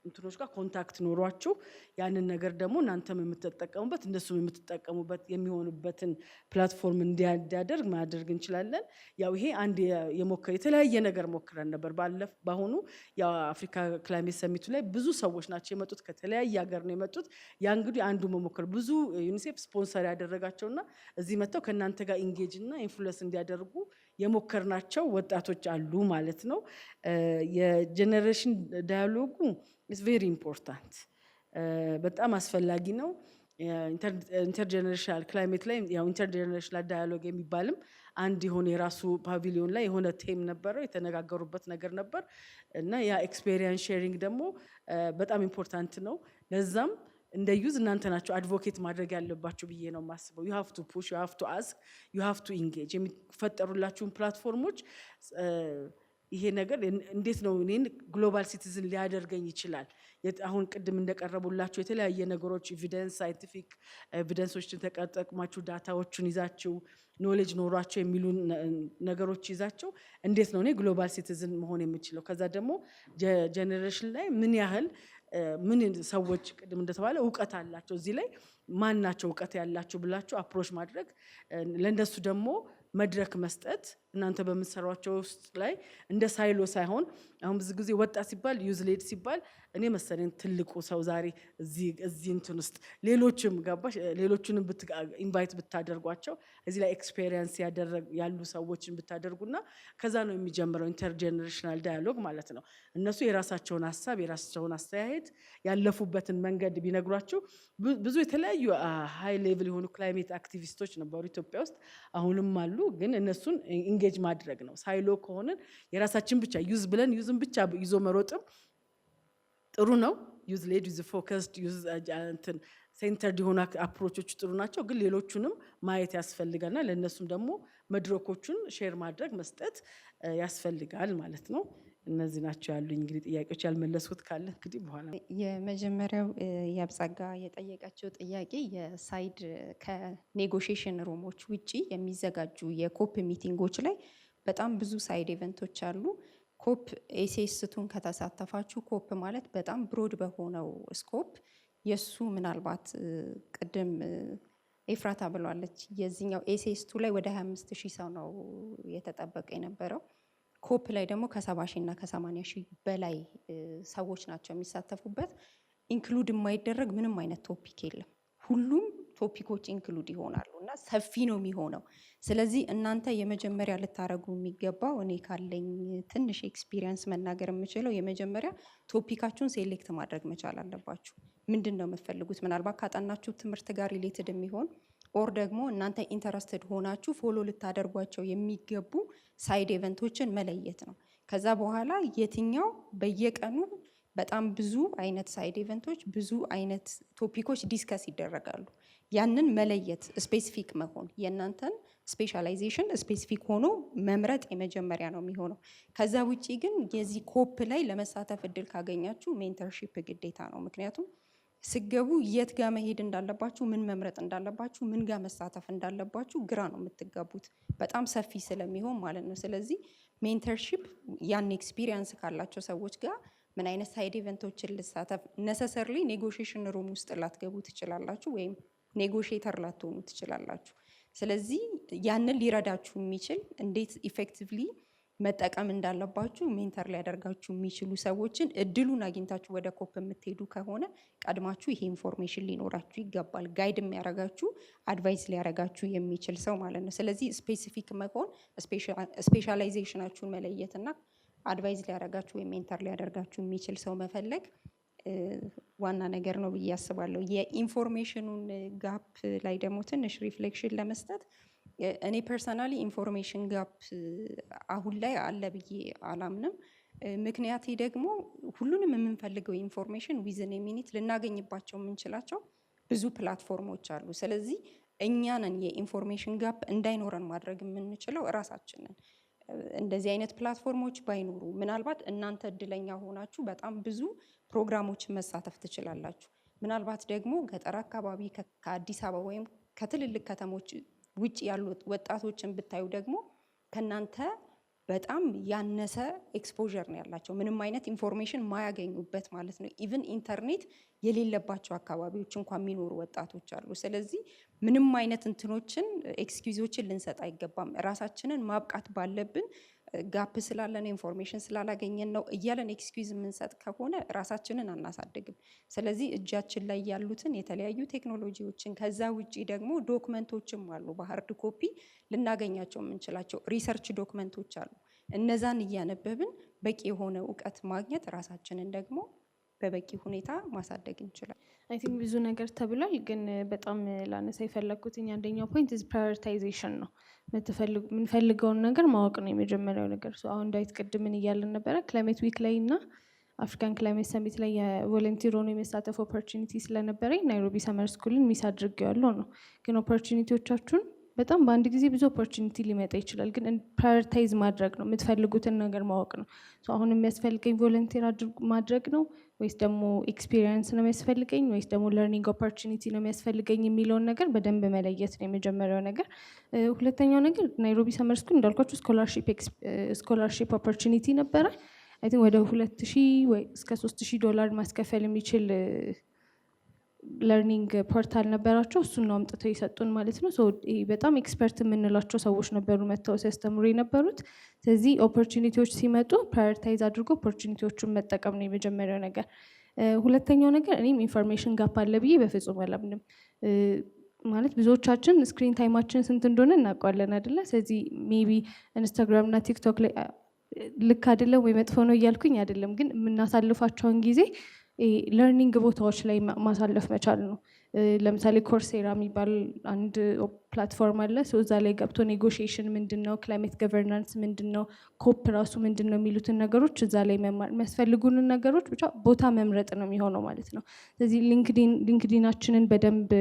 እንትኖች ጋር contact ኖሯችሁ ያንን ነገር ደግሞ እናንተም የምትጠቀሙበት እነሱም የምትጠቀሙበት የሚሆኑበትን platform እንዲያደርግ ማድረግ እንችላለን። ያው ይሄ አንድ የሞከ የተለያየ ነገር ሞክረን ነበር። ባለፍ በአሁኑ የአፍሪካ climate summit ኡ ላይ ብዙ ሰዎች ናቸው የመጡት፣ ከተለያየ ሀገር ነው የመጡት። ያ እንግዲህ አንዱ መሞከር፣ ብዙ ዩኒሴፍ ስፖንሰር ያደረጋቸውና እዚህ መጥተው ከእናንተ ጋር engage እና influence እንዲያደርጉ የሞከርናቸው ወጣቶች አሉ ማለት ነው። የ generation dialogue ኡ is very important፣ በጣም አስፈላጊ ነው። Intergenerational climate ላይ ያው intergenerational dialogue የሚባልም አንድ የሆነ የራሱ pavilion ላይ የሆነ theme ነበረው፣ የተነጋገሩበት ነገር ነበር። እና ያ experience sharing ደግሞ በጣም important ነው። ለዛም እንደ youth እናንተ ናችሁ advocate ማድረግ ያለባችሁ ብዬ ነው የማስበው። You have to push, you have to ask, you have to engage የሚፈጠሩላችሁን platform ኦች። ይሄ ነገር እንዴት ነው እኔን global citizen ሊያደርገኝ ይችላል? አሁን ቅድም እንደቀረቡላችሁ የተለያየ ነገሮች፣ evidence፣ scientific evidence ኦችን ተጠቅማችሁ፣ data ዎቹን ይዛችሁ፣ knowledge ኖሯቸው የሚሉ ነገሮች ይዛቸው እንዴት ነው እኔ global citizen መሆን የምችለው? ከዛ ደግሞ generation ላይ ምን ያህል ምን ሰዎች ቅድም እንደተባለ እውቀት አላቸው፣ እዚህ ላይ ማን ናቸው እውቀት ያላቸው ብላችሁ approach ማድረግ፣ ለእነሱ ደግሞ መድረክ መስጠት፣ እናንተ በምትሰሯቸው ውስጥ ላይ እንደ silo ሳይሆን፣ አሁን ብዙ ጊዜ ወጣት ሲባል፣ youth led ሲባል እኔ መሰለኝ ትልቁ ሰው ዛሬ እዚህ እንትን ውስጥ፣ ሌሎችም ገባሽ፣ ሌሎቹንም invite ብታደርጓቸው፣ እዚህ ላይ experience ያሉ ሰዎችን ብታደርጉና ከዛ ነው የሚጀምረው intergenerational dialogue ማለት ነው። እነሱ የራሳቸውን ሀሳብ፣ የራሳቸውን አስተያየት፣ ያለፉበትን መንገድ ቢነግሯችሁ፣ ብዙ የተለያዩ high level የሆኑ climate activist ኦች ነበሩ ኢትዮጵያ ውስጥ፣ አሁንም አሉ። ግን እነሱን engage ማድረግ ነው። Silo ከሆንን የራሳችን ብቻ youth ብለን youth ን ብቻ ይዞ መሮጥም ጥሩ ነው። Youth led፣ youth focused፣ youth እንትን centered የሆኑ approach ኦች ጥሩ ናቸው። ግን ሌሎቹንም ማየት ያስፈልጋልና ለእነሱም ደግሞ መድረኮቹን share ማድረግ፣ መስጠት ያስፈልጋል ማለት ነው። እነዚህ ናቸው ያሉኝ እንግዲህ ጥያቄዎች። ያልመለስኩት ካለ እንግዲህ በኋላ። የመጀመሪያው የአብጸጋ የጠየቀችው ጥያቄ የ side ከ negotiation room ኦች ውጪ የሚዘጋጁ የ COP meeting ኦች ላይ በጣም ብዙ side event ኦች አሉ። COP ACS 2ን ከተሳተፋችሁ፣ COP ማለት በጣም broad በሆነው scope የእሱ ምናልባት ቅድም ኤፍራታ ብሏለች። የዚህኛው ACS 2 ላይ ወደ 25 ሺህ ሰው ነው የተጠበቀ የነበረው። COP ላይ ደግሞ ከ70 ሺህ እና ከ80 ሺህ በላይ ሰዎች ናቸው የሚሳተፉበት። Include የማይደረግ ምንም አይነት topic የለም። ሁሉም topic ኦች include ይሆናሉ እና ሰፊ ነው የሚሆነው። ስለዚህ እናንተ የመጀመሪያ ልታደርጉ የሚገባው፣ እኔ ካለኝ ትንሽ experience መናገር የምችለው፣ የመጀመሪያ topic ኣችሁን select ማድረግ መቻል አለባችሁ። ምንድን ነው የምትፈልጉት? ምናልባት ካጠናችሁ ትምህርት ጋር related የሚሆን or ደግሞ እናንተ interested ሆናችሁ follow ልታደርጓቸው የሚገቡ side event ኦችን መለየት ነው። ከዛ በኋላ የትኛው በየቀኑ በጣም ብዙ አይነት side event ኦች፣ ብዙ አይነት topic ኦች discuss ይደረጋሉ። ያንን መለየት፣ specific መሆን፣ የእናንተን specialization specific ሆኖ መምረጥ የመጀመሪያ ነው የሚሆነው። ከዛ ውጪ ግን የዚህ COP ላይ ለመሳተፍ እድል ካገኛችሁ mentorship ግዴታ ነው። ምክንያቱም ስገቡ የት ጋር መሄድ እንዳለባችሁ፣ ምን መምረጥ እንዳለባችሁ፣ ምን ጋር መሳተፍ እንዳለባችሁ ግራ ነው የምትጋቡት፣ በጣም ሰፊ ስለሚሆን ማለት ነው። ስለዚህ mentorship ያን experience ካላቸው ሰዎች ጋር ምን አይነት side event ኦችን ልሳተፍ፣ necessarily negotiation room ውስጥ ላትገቡ ትችላላችሁ፣ ወይም negotiator ላትሆኑ ትችላላችሁ። ስለዚህ ያንን ሊረዳችሁ የሚችል፣ እንዴት effectively መጠቀም እንዳለባችሁ mentor ሊያደርጋችሁ የሚችሉ ሰዎችን እድሉን አግኝታችሁ ወደ COP የምትሄዱ ከሆነ ቀድማችሁ ይሄ information ሊኖራችሁ ይገባል። Guide የሚያደርጋችሁ፣ advise ሊያደርጋችሁ የሚችል ሰው ማለት ነው። ስለዚህ specific መሆን፣ specialization ኣችሁን መለየት እና advise ሊያደርጋችሁ ወይም mentor ሊያደርጋችሁ የሚችል ሰው መፈለግ ዋና ነገር ነው ብዬ አስባለሁ። የ information ኑን gap ላይ ደግሞ ትንሽ reflection ለመስጠት፣ እኔ personally information gap አሁን ላይ አለ ብዬ አላምንም። ምክንያቴ ደግሞ ሁሉንም የምንፈልገው information within minute ልናገኝባቸው የምንችላቸው ብዙ platform ኦች አሉ። ስለዚህ እኛ ነን የ information gap እንዳይኖረን ማድረግ የምንችለው እራሳችን ነን። እንደዚህ አይነት platform ኦች ባይኖሩ ምናልባት እናንተ እድለኛ ሆናችሁ በጣም ብዙ ፕሮግራሞችን መሳተፍ ትችላላችሁ። ምናልባት ደግሞ ገጠር አካባቢ ከአዲስ አበባ ወይም ከትልልቅ ከተሞች ውጭ ያሉ ወጣቶችን ብታዩ ደግሞ ከእናንተ በጣም ያነሰ exposure ነው ያላቸው። ምንም አይነት information ማያገኙበት ማለት ነው። Even ኢንተርኔት የሌለባቸው አካባቢዎች እንኳን የሚኖሩ ወጣቶች አሉ። ስለዚህ ምንም አይነት እንትኖችን excuse ኦችን ልንሰጥ አይገባም። ራሳችንን ማብቃት ባለብን gap ስላለን፣ information ስላላገኘን ነው እያለን excuse የምንሰጥ ከሆነ ራሳችንን አናሳድግም። ስለዚህ እጃችን ላይ ያሉትን የተለያዩ ቴክኖሎጂዎችን፣ ከዛ ውጪ ደግሞ document ኦችም አሉ፣ በ hard copy ልናገኛቸው የምንችላቸው research document ኦች አሉ። እነዛን እያነበብን በቂ የሆነ እውቀት ማግኘት፣ ራሳችንን ደግሞ በበቂ ሁኔታ ማሳደግ እንችላለን። I think ብዙ ነገር ተብሏል፣ ግን በጣም ላነሳ የፈለግኩትኝ አንደኛው point prioritization ነው። የምንፈልገውን ነገር ማወቅ ነው የመጀመሪያው ነገር። አሁን ዳዊት ቅድም ምን እያለን ነበረ? Climate week ላይ እና African Climate Summit ላይ የ volunteer ሆኖ የመሳተፍ opportunity ስለነበረኝ ናይሮቢ summer school ን miss አድርጌዋለሁ ነው። ግን opportunity ዎቻችሁን በጣም በአንድ ጊዜ ብዙ opportunity ሊመጣ ይችላል። ግን prioritize ማድረግ ነው፣ የምትፈልጉትን ነገር ማወቅ ነው። አሁን የሚያስፈልገኝ volunteer ማድረግ ነው ወይስ ደግሞ experience ነው የሚያስፈልገኝ ወይስ ደግሞ learning opportunity ነው የሚያስፈልገኝ የሚለውን ነገር በደንብ መለየት ነው የመጀመሪያው ነገር። ሁለተኛው ነገር ናይሮቢ summer school እንዳልኳችሁ scholarship opportunity ነበረ። I think ወደ 2000 ወይ እስከ 3000 ዶላር ማስከፈል የሚችል learning portal ነበራቸው። እሱን ነው አምጥተው የሰጡን ማለት ነው። ይሄ በጣም expert የምንላቸው ሰዎች ነበሩ መጥተው ሲያስተምሩ የነበሩት። ስለዚህ opportunity ዎች ሲመጡ prioritize አድርጎ opportunity ዎቹን መጠቀም ነው የመጀመሪያው ነገር። ሁለተኛው ነገር እኔም information gap አለ ብዬ በፍጹም አላምንም። ማለት ብዙዎቻችን screen time ኣችን ስንት እንደሆነ እናውቀዋለን አይደለ? ስለዚህ maybe Instagram እና TikTok ላይ ልክ አይደለም ወይ መጥፎ ነው እያልኩኝ አይደለም፣ ግን የምናሳልፋቸውን ጊዜ learning ቦታዎች ላይ ማሳለፍ መቻል ነው። ለምሳሌ Coursera የሚባል አንድ platform አለ። እዛ ላይ ገብቶ negotiation ምንድን ነው፣ climate governance ምንድን ነው፣ COP ራሱ ምንድን ነው የሚሉትን ነገሮች እዛ ላይ መማር፣ የሚያስፈልጉንን ነገሮች ብቻ ቦታ መምረጥ ነው የሚሆነው ማለት ነው። ስለዚህ LinkedIn ኣችንን በደንብ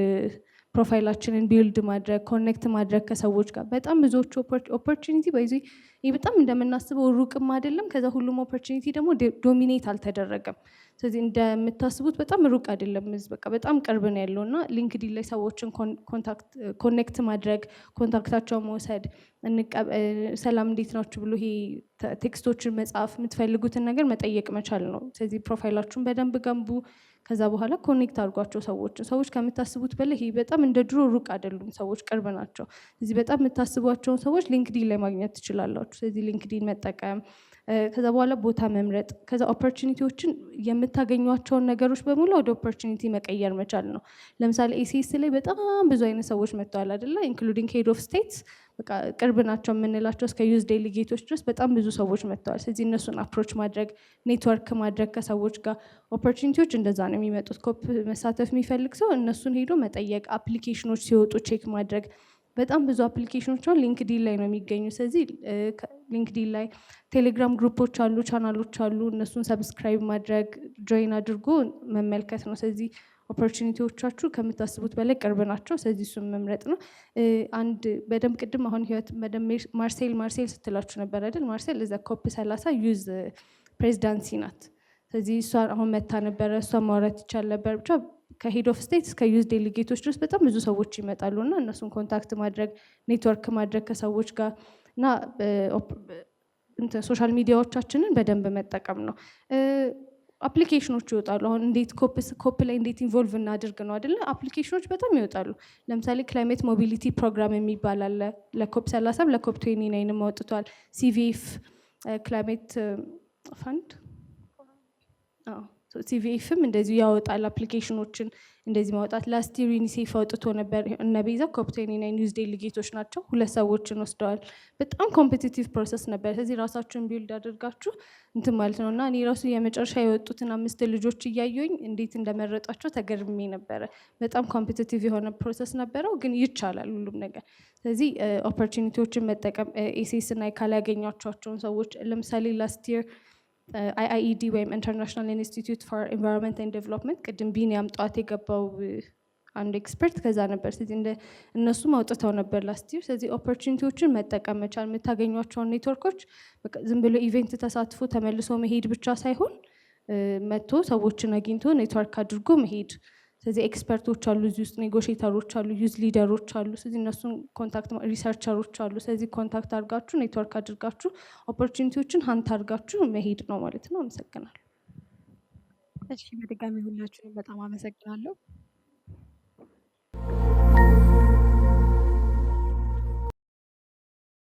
profile ኣችንን build ማድረግ፣ connect ማድረግ ከሰዎች ጋር። በጣም ብዙዎቹ opportunity በዚ ይህ በጣም እንደምናስበው ሩቅም አይደለም። ከዛ ሁሉም opportunity ደግሞ dominate አልተደረገም። ስለዚህ እንደምታስቡት በጣም ሩቅ አይደለም፣ በቃ በጣም ቅርብ ነው ያለው። እና LinkedIn ላይ ሰዎችን connect ማድረግ፣ contact ኣቸውን መውሰድ፣ ሰላም እንዴት ናችሁ ብሎ ይሄ text ኦችን መጻፍ፣ የምትፈልጉትን ነገር መጠየቅ መቻል ነው። ስለዚህ profile ኣችሁን በደንብ ገንቡ። ከዛ በኋላ connect አድርጓቸው ሰዎችን። ሰዎች ከምታስቡት በላይ ይሄ በጣም እንደ ድሮ ሩቅ አይደሉም፣ ሰዎች ቅርብ ናቸው። ስለዚህ በጣም የምታስቧቸውን ሰዎች LinkedIn ላይ ማግኘት ትችላላችሁ። ስለዚህ LinkedIn መጠቀም፣ ከዛ በኋላ ቦታ መምረጥ፣ ከዛ opportunity ዎችን የምታገኟቸውን ነገሮች በሙሉ ወደ opportunity መቀየር መቻል ነው። ለምሳሌ ACS ላይ በጣም ብዙ አይነት ሰዎች መጥተዋል አይደለ? Including head of states፣ በቃ ቅርብ ናቸው የምንላቸው እስከ youth delegate ኦች ድረስ በጣም ብዙ ሰዎች መጥተዋል። ስለዚህ እነሱን approach ማድረግ፣ ኔትወርክ ማድረግ ከሰዎች ጋር፣ opportunity ዎች እንደዛ ነው የሚመጡት። COP መሳተፍ የሚፈልግ ሰው እነሱን ሄዶ መጠየቅ፣ application ኖች ሲወጡ check ማድረግ። በጣም ብዙ application ኖች አሁን LinkedIn ላይ ነው የሚገኙ። ስለዚህ LinkedIn ላይ Telegram group ኦች አሉ፣ ቻናሎች አሉ። እነሱን subscribe ማድረግ፣ join አድርጎ መመልከት ነው። ስለዚህ opportunity ዎቻችሁ ከምታስቡት በላይ ቅርብ ናቸው። ስለዚህ እሱን መምረጥ ነው። አንድ በደንብ ቅድም አሁን ህይወት በደንብ ማርሴል ማርሴል ስትላችሁ ነበር አይደል? ማርሴል እዛ COP 30 youth presidency ናት። ስለዚህ እሷ አሁን መታ ነበረ፣ እሷ ማውራት ይቻል ነበር። ብቻ ከ head of state እስከ youth delegate ኦች ድረስ በጣም ብዙ ሰዎች ይመጣሉ እና እነሱን contact ማድረግ፣ ኔትወርክ ማድረግ ከሰዎች ጋር እና social media ዎቻችንን በደንብ መጠቀም ነው። Application ኖች ይወጣሉ። አሁን እንዴት COP ላይ እንዴት involve እናድርግ ነው አይደለ? Application ኖች በጣም ይወጣሉ። ለምሳሌ climate mobility program የሚባል አለ። ለ COP 30 ለ COP 29 ም አውጥቷል። CVF climate fund፣ CVF ም እንደዚሁ ያወጣል application ኖችን እንደዚህ ማውጣት። Last year ዩኒሴፍ አውጥቶ ነበር። እነ ቤዛ COP 29 youth delegate ኦች ናቸው። ሁለት ሰዎችን ወስደዋል። በጣም competitive process ነበር። ስለዚህ ራሳችሁን build አድርጋችሁ እንትን ማለት ነው። እና እኔ ራሱ የመጨረሻ የወጡትን አምስት ልጆች እያየሁኝ እንዴት እንደመረጧቸው ተገርሜ ነበረ። በጣም competitive የሆነ process ነበረው፣ ግን ይቻላል ሁሉም ነገር። ስለዚህ opportunity ዎችን መጠቀም፣ ACS እና ካላገኟቸውን ሰዎች፣ ለምሳሌ last year IIED ወይም International Institute for Environment and Development፣ ቅድም ቢኒያም ጠዋት የገባው አንዱ expert ከዛ ነበር። ስለዚህ እንደ እነሱም አውጥተው ነበር last year። ስለዚህ opportunity ዎችን መጠቀም መቻል፣ የምታገኟቸውን ኔትወርኮች በቃ ዝም ብሎ event ተሳትፎ ተመልሶ መሄድ ብቻ ሳይሆን መጥቶ ሰዎችን አግኝቶ ኔትወርክ አድርጎ መሄድ። ስለዚህ expert ኦች አሉ እዚህ ውስጥ፣ negotiator ኦች አሉ፣ youth leader ኦች አሉ። ስለዚህ እነሱን contact፣ researcher ኦች አሉ። ስለዚህ contact አድርጋችሁ፣ ኔትወርክ አድርጋችሁ፣ opportunity ዎችን hunt አድርጋችሁ መሄድ ነው ማለት ነው። አመሰግናለሁ። እሺ፣ በድጋሚ ሁላችሁንም በጣም አመሰግናለሁ።